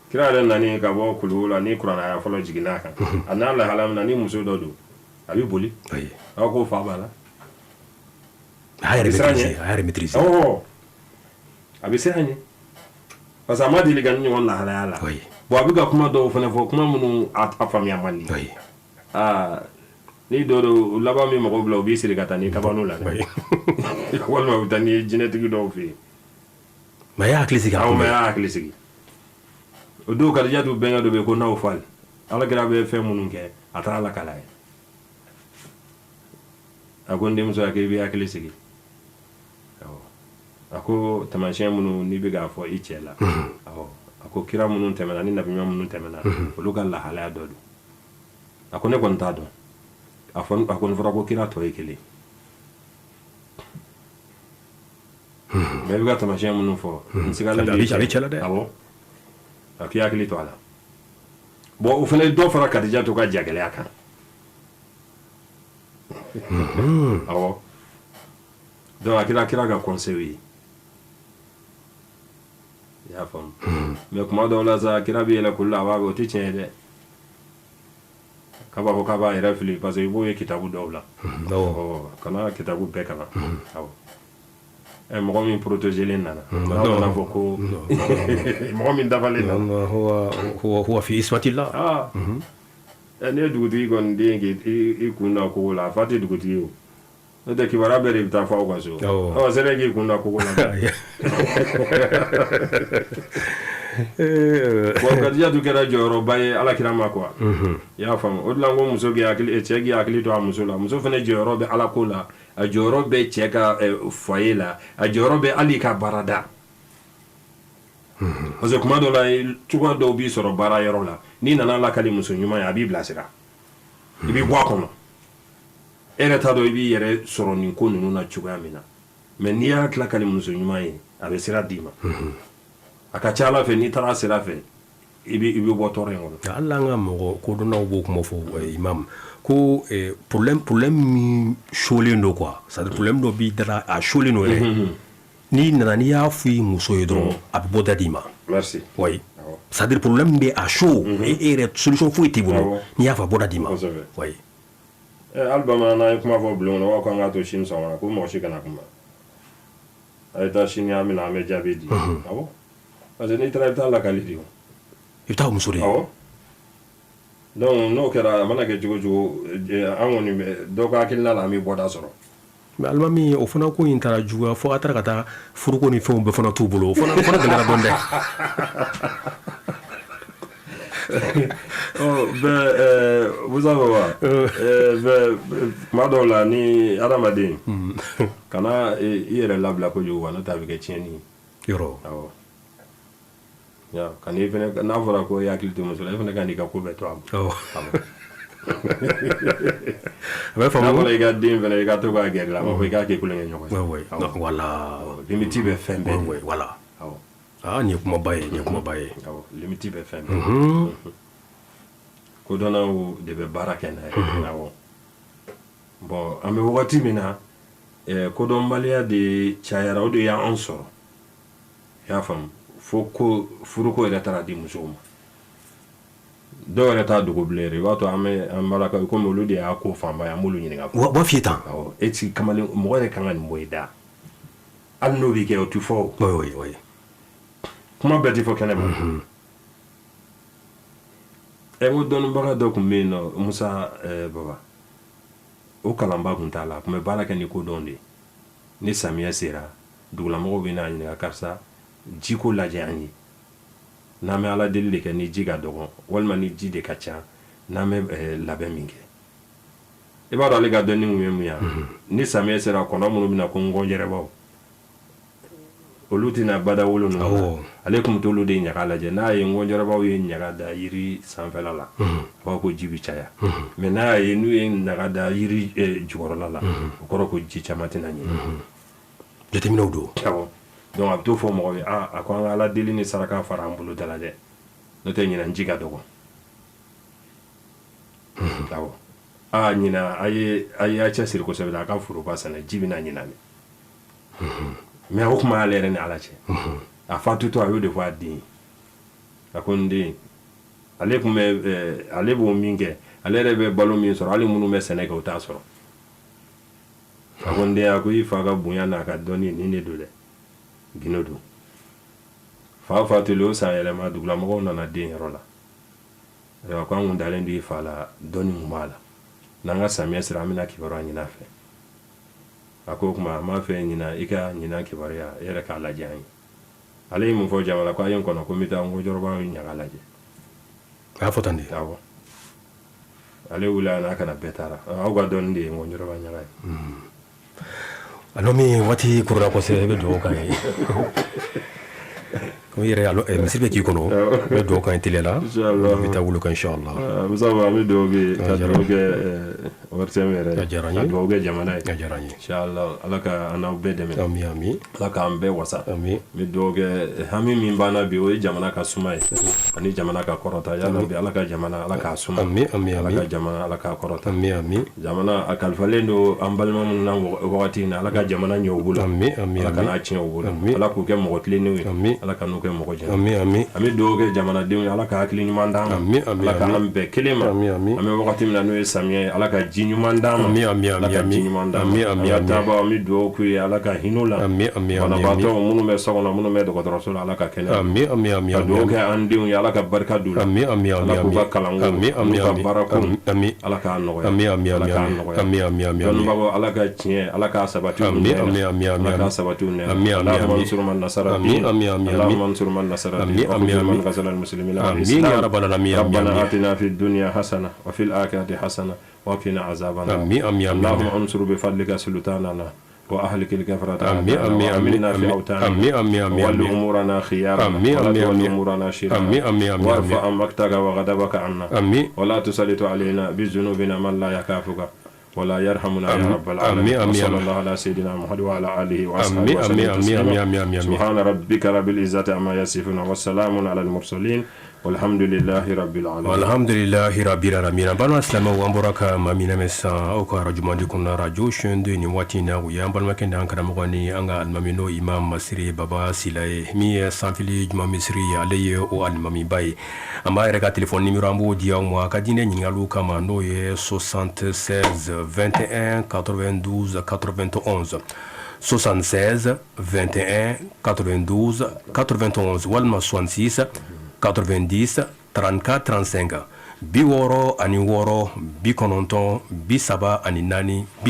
Kira yɛrɛ nani ka bɔ kuluwo la, ni kuranɛ aya fɔlɔ jiginna a kan, a n'a lahala min na, ni muso dɔ don, a bɛ boli. Aw ko fa b'a la. A yɛrɛ bɛ siran maîtriser, ɲɛ. A yɛrɛ maîtriser. Awɔ, a bɛ siran ɲɛ, parce que a ma deli ka ni ɲɔgɔn lahalaya la. Bon, a bɛ ka kuma dɔw fana fɔ, kuma minnu a faamuya man di. Aa, ni dɔ don, laban min mɔgɔw bila, u b'i siri ka taa n'i kabanu la dɛ, walima u bɛ taa n'i ye jinɛtigi dɔw fɛ yen. Mais a y'a hakili sigi a Awɔ, kunbɛn. Mais a y'a hakili sigi. O don, Kadijatu bɛnkɛ dɔ bɛ yen ko Nawfal, Ala kira bɛ fɛn minnu kɛ, a taara lakala ye. A ko n denmuso, a ko i bɛ hakili sigi. Awɔ, a ko taamasiyɛn minnu n'i bɛ k'a fɔ i cɛ la, awɔ, a ko kira minnu tɛmɛna ni nabiɲuman minnu tɛmɛna, olu ka lahalaya dɔ don. A ko ne kɔni t'a dɔn. A fɔ, a kɔni fɔra ko kira tɔ ye kelen, mais i bɛ ka taamasiyɛn minnu fɔ, n sigalen A bɛ cɛ la dɛ. Awɔ, a k'i hakili to a la. Bon, o fana ye dɔ fara Kadijatu ka jagɛlɛya kan. Awɔ, donc a kɛra kira ka conseil ye, i y'a faamu. Mais kuma dɔw la sa, kira bɛ yɛlɛ kulu la, a b'a o tɛ tiɲɛ ye dɛ, k'a b'a fɔ k'a b'a yɛrɛ fili, parce que i b'o ye kitabu dɔw la. Ɔ, kana kitabu bɛɛ kalan. Awɔ, ɛ, mɔgɔ min protégelen nana, n'a nana fɔ ko mɔgɔ min dafalen nana. هو هو هو في عصمة الله. Aa, ɛ, ne ye dugutigi kɔni den k'i kun da kogo la, a fa tɛ dugutigi o, n'o tɛ kibaruya bɛɛ de bɛ taa fɔ aw ka so. Ɔ, sɛbɛn k'i kun da kogo la. Bon, Kadijatu kɛra jɔyɔrɔba ye Ala kira ma quoi, i y'a faamu. O de la n ko muso k'i hakili, cɛ k'i hakili to a muso la. Muso fana jɔyɔrɔ bɛ Ala ko la, a jɔyɔrɔ bɛ cɛ ka foyer la, a jɔyɔrɔ bɛ hali i ka baarada, parce que kuma dɔ la, cogoya dɔw b'i sɔrɔ baara yɔrɔ la, n'i nana lakali muso ɲuman ye, a b'i bilasira, i b'i bɔ a kɔnɔ. E yɛrɛ t'a dɔn i b'i yɛrɛ sɔrɔ nin ko ninnu na cogoya min na, mais n'i y'a lakali muso ɲuman ye, a bɛ sira d'i ma. A ka ca Ala fɛ, n'i taara sira fɛ, i bɛ bɔ tɔɔrɔ in kɔnɔ. Hali an ka mɔgɔ kodɔnnaw b'o kuma fɔ, imam, ko problème min solen don quoi, c'est à dire problème dɔ b'i da la, a solen don yɛrɛ, n'i nana, n'i y'a fɔ i muso ye dɔrɔn, a bɛ bɔ da d'i ma. Merci. Oui, c'est à dire problème min bɛ a so, e yɛrɛ solution foyi t'i bolo, n'i y'a fɔ, a bɔ da d'i ma. Oui. Hali bamanan n'an ye kuma fɔ bulon kɔnɔ, u b'a fɔ k'an k'a to sini sɔgɔma, ko mɔgɔ si kana kuma, a ye taa sini, an bɛna, an bɛ jaabi di. Awɔ, parce que n'i taara, i bɛ taa lakali di o. I bɛ taa muso de ye. Awɔ, donc n'o kɛra, a mana kɛ cogo o cogo, an kɔni bɛ dɔ ka hakilina la, an bɛ bɔda sɔrɔ. Mais alimami, o fana ko in taara juguya fo a taara ka taa furuko ni fɛnw bɛɛ fana t'u bolo, o fana gɛlɛyara dɔɔni dɛ. Ɔ bɛn, Musa Baba, bɛn, kuma dɔw la, ni adamaden kana i yɛrɛ labila kojugu wa, n'o tɛ a bɛ kɛ tiɲɛni ye. Yɔrɔ. Awɔ. Ya, kan'i fɛnɛ, n'a fɔra ko i hakili to muso la, e fɛnɛ ka n'i ka ko bɛɛ to a bolo. A bɛ faamu. N'a fɔra i ka den fɛnɛ, i ka to k'a gɛrɛ la, a b'a fɔ i k'a kɛ kulonkɛ ɲɔgɔn ye. Oui, non, voilà. Limite bɛ fɛn bɛɛ de. Oui, voilà. Ah, nin ye kumaba ye, nin ye kumaba ye. Awɔ, limite bɛ fɛn bɛɛ. Kodɔnnaw de bɛ baara kɛ n'a ye. Awɔ. Bon, an bɛ wagati min na, kodɔnbaliya de cayara, o de y'an sɔrɔ. I y'a faamu, fo ko furuko yɛrɛ taara di musow ma. Dɔw yɛrɛ t'a dogo bilen yɛrɛ. I b'a to an bɛ an balakaw, komi olu de y'a ko fanba ye, an b'olu ɲininka. Wa b'a f'i ye tan. Awɔ, e ti kamalen mɔgɔ yɛrɛ kan ka nin bɔ i da, hali n'o b'i kɛ, o ti fɔ o. Oui, oui, oui. Kuma bɛɛ ti fɔ kɛnɛ ma. Ɛ, n ko dɔnnibaga dɔ tun bɛ yen nɔ, Musa Baba, o kalanba tun t'a la, a tun bɛ baara kɛ ni kodɔn de ye. Ni samiyɛ sera, dugulamɔgɔw bɛ n'a ɲininka: karisa, jiko lajɛ an ye, n'an bɛ Ala deli de kɛ ni ji ka dɔgɔ walima ni ji de ka ca, n'an bɛ labɛn min kɛ. I b'a dɔn ale ka dɔnni kun ye mun ye? Ni samiyɛ sera, kɔnɔ minnu bɛna ko ngɔnjɛrɛbaw, olu tɛna bada wolo ninnu, ale tun bɛ t'olu de ɲaga lajɛ. N'a ye ngɔnjɛrɛbaw ye ɲaga da yiri sanfɛla la, a b'a ko ji bɛ caya. Mais n'a y'a ye n'u ye ɲaga da yiri jukɔrɔla la, o kɔrɔ ko ji caman tɛna ɲini. Jateminɛw don. Awɔ, donc a bɛ t'o fɔ mɔgɔw ye: aa, a ko an ka Ala deli ni saraka fara an bolo da la dɛ, n'o tɛ ɲinan ji ka dɔgɔ. Awɔ, aa, ɲinan a ye a y'a cɛsiri kosɛbɛ, a ka foroba sɛnɛ, ji bɛna ɲinan dɛ. Mais o kuma y'ale yɛrɛ ni Ala cɛ. A fatutɔ, a y'o de fɔ a den ye. A ko n den, ale tun bɛ, ale b'o min kɛ, ale yɛrɛ bɛ balo min sɔrɔ, hali minnu bɛ sɛnɛ kɛ, o t'a sɔrɔ. A ko n den, a ko i fa ka bonya n'a ka dɔnni, nin de don dɛ, gindo don. Fa fatulen, o san yɛlɛma, dugulamɔgɔw nana den yɔrɔ la. Ayiwa, ko an kun dalen don i fa la, dɔnni mun b'a la, n'an ka samiyɛ sera, an bɛna kibaruya ɲini a fɛ. A ko o tuma, an b'a fɛ ɲinan i ka ɲinan kibaruya, e yɛrɛ k'a lajɛ an ye. Ale ye mun fɔ jama la? Ko a ye n kɔnɔ, ko n bɛ taa ngɔnjɔrɔba ɲaga lajɛ. A y'a fɔ tan de. Awɔ, ale wulila n'a kana bɛɛ taara. Aw ka dɔnni de ye ngɔnjɔrɔba ɲaga ye. A min waati kurula kosɛbɛ, i bɛ dugawu k'an ye. Komi i yɛrɛ misiri bɛ k'i kɔnɔ, i bɛ dugawu k'an ye teliya la, an bɛ taa wolo kan inchallah. Musa, an bɛ dugawu kɛ, ka dugawu kɛ ORTM yɛrɛ ye, a diyara n ye, ka dugawu kɛ jamana ye, a diyara n ye, inchallah. Ala ka an n'aw bɛɛ dɛmɛ. Ami, ami. Ala k'an bɛɛ wasa. Ami. N bɛ dugawu kɛ, hami min b'an na bi, o ye jamana ka suma ye ani jamana ka kɔrɔta. Ya Rabbi, Ala ka jamana, Ala k'a suma. Ami, ami. Ala ka jamana, Ala k'a kɔrɔta. Ami, ami. Jamana a kalifalen don an balima minnu na wagati in na, Ala ka jamana ɲɛ u bolo. Ami, ami. Ala kan'a tiɲɛ u bolo. Ami. Ala k'u kɛ mɔgɔ tilennenw ye. Ami. Ala ka n'u kɛ mɔgɔ jɛnɛ. Ami, ami. An bɛ dugawu kɛ jamanadenw ye, Ala ka hakili ɲuman d'an ma. Ami, ami. Ala k'an bɛn kelen ma. Ami, ami. An bɛ wagati min na, n'o ye samiyɛ ye, Ala ka ji ɲuman d'an ma. Ami, ami. Ala ka ji ɲuman d'an ma. Ami, ami. An ka taabaaw, an bɛ dugawu k'u ye, Ala ka hinɛ u la. Ami, ami, ami. Banabaatɔ minnu bɛ so kɔnɔ, minnu bɛ dɔgɔtɔrɔso la, Ala ka kɛnɛya. Ami, ami, ami. Ka dugawu kɛ an denw ye, Ala ka barika don u la. Ami, ami, ami. Ala k'u ka kalanko ami, ami, n'u ka ami. baarako, ami, Ala k'a nɔgɔya. Ami, ami. Ala Ami. k'a nɔgɔya. Ami, ami, ami. Dɔnnibagaw, Ala ka tiɲɛ, Ala k'a sabati u Ami, nɛ na. ami, ami, ami. Ala k'a sabati u nɛ na. Ami, ami. اللهم ami. انصر من نصر Ami, الدين. ami, ami. اللهم انصر من نصر Ami, الدين. ami, وخذل ami. من خذل المسلمين آمين والإسلام. يا رب العالمين. آمين، ربنا آمين. آتنا في الدنيا حسنة وفي الآخرة حسنة وقنا عذاب النار. آمين، آمين، آمين. اللهم انصر بفضلك سلطاننا وأهلك الكفرة آمين، آمين، وآمنا في آمين. أوطاننا. آمين، آمين، آمين. وول أمورنا خيارنا آمين، ولا آمين، تول آمين. أمورنا شرارنا. آمين، آمين، آمين. وارفع مقتك وغضبك عنا. آمين. ولا تسلط علينا بذنوبنا من لا يخافك ولا يرحمنا يا رب العالمين. آمين، آمين. وصلى الله على سيدنا محمد وعلى آله وأصحابه آمين، وسلم آمين، آمين. تسليما. آمين، آمين، آمين. سبحان ربك رب العزة عما يصفون والسلام على المرسلين والحمد لله رب العالمين. Alhamdulilahi rabbil alamin. An balima silamɛw, an bɔra ka maa min lamɛn sisan aw ka arajo mandi kɔnɔna, radio chaîne 2, nin waati in na, o y'an balimakɛ n'an karamɔgɔ ni an ka alimami, n'o imam Masire Baba Sila ye, min ye Sanfili Juma Misiri ye, ale ye o alimamiba ye. An b'a yɛrɛ ka téléphone numéro, an b'o di aw ma a ka diinɛ ɲininkaliw kama, n'o ye 76 21 92 91, 76 21 92 91, walima 66 90 34 35, 66 90 34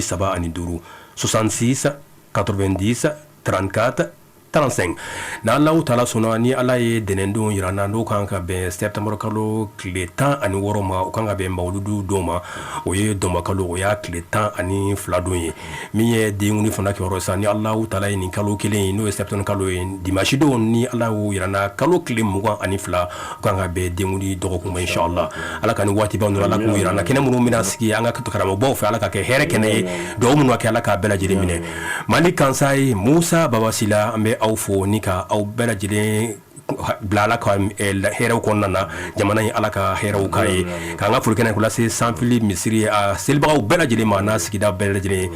35, 66 90 34 35. N'Alahu taala sɔnna, ni Ala ye dɛnɛndon yira n na, n'o kan ka bɛn septembre kalo tile 16 ma, o kan ka bɛn mawuludu don ma, o ye dɔnba kalo, o y'a tile 12 don ye. Min ye denkundi fana kibaruya sisan, ni Alahu taala ye nin kalo kelen ye, n'o ye septembre kalo ye, dimanche don, ni Ala y'o yira n na, kalo tile 22, o kan ka bɛn denkundi dɔgɔkun ma, inchallah. Ala ka nin waatiba ninnu, Ala k'u yira n na. Kɛnɛ minnu bɛna sigi an ka karamɔgɔbaw fɛ, Ala ka kɛ hɛrɛ kɛnɛ ye. Dugawu minnu kɛ, Ala k'a bɛɛ lajɛlen minɛ. Mali Kansayi Musa Baba Sila, an bɛ aw fo ni ka aw bɛɛ lajɛlen bila Ala ka hɛrɛw kɔnɔna na. Jamana in, Ala ka hɛrɛw k'a ye. K'an ka foli kɛnɛ k'u lase Sanfili misiri a selibagaw bɛɛ lajɛlen ma, n'a sigida bɛɛ lajɛlen.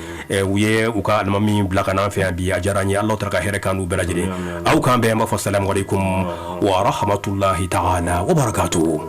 U ye u ka alimami bila ka n'an fɛ yan bi, a diyara an ye. Ala taara ka hɛrɛ k'an n'u bɛɛ lajɛlen. Aw k'an bɛn, an b'a fɔ salamu aleykum wa rahmatulahi taala wa barakatuhu.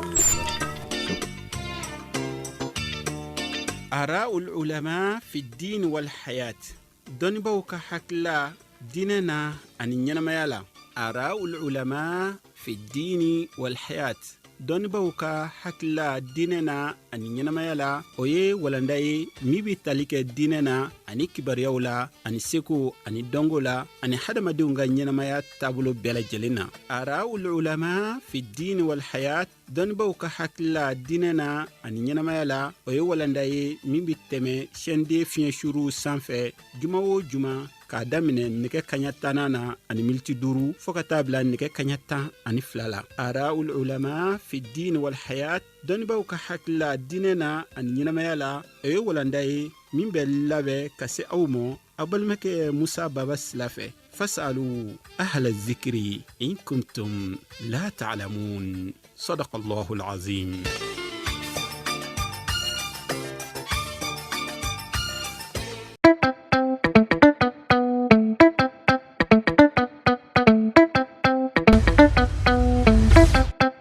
Araul ulama fi din wal hayat, dɔnnibaw ka hakilila diinɛ na ani ɲɛnamaya la. Araul ulama fi dini wal hayat, dɔnnibaw ka hakilila diinɛ na ani ɲɛnamaya la, o ye walanda ye min bɛ tali kɛ diinɛ na ani kibaruyaw la ani seko ani dɔnko la ani hadamadenw ka ɲɛnamaya taabolo bɛɛ lajɛlen na. Araul ulama fi dini wal hayat, dɔnnibaw ka hakilila diinɛ na ani ɲɛnamaya la, o ye walanda ye min bɛ tɛmɛ chaîne 2 fiɲɛ suruw sanfɛ juma o juma k'a daminɛ nɛgɛ kaɲa tannan na ani miniti 5 fɔɔ ka taa bila nɛgɛ kaɲa 12 la. Araul ulama fi din wal hayat, dɔnnibaw ka hakilila diinɛ na ani ɲɛnamaya la, o ye walanda ye min bɛ labɛn ka se aw ma aw balimakɛ Musa Baba Sila fɛ. Fasalu ahla zikiri in kuntum la ta'lamun. Sadaqa Allahu alazim.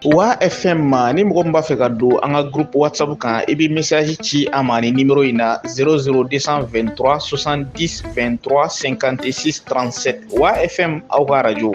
Wa FM ma, ni mɔgɔ min b'a fɛ ka don an ka groupe WhatsApp kan, i bɛ message ci an ma ni numéro in na: 00223 70 23 56 37. Wa FM, aw ka radio.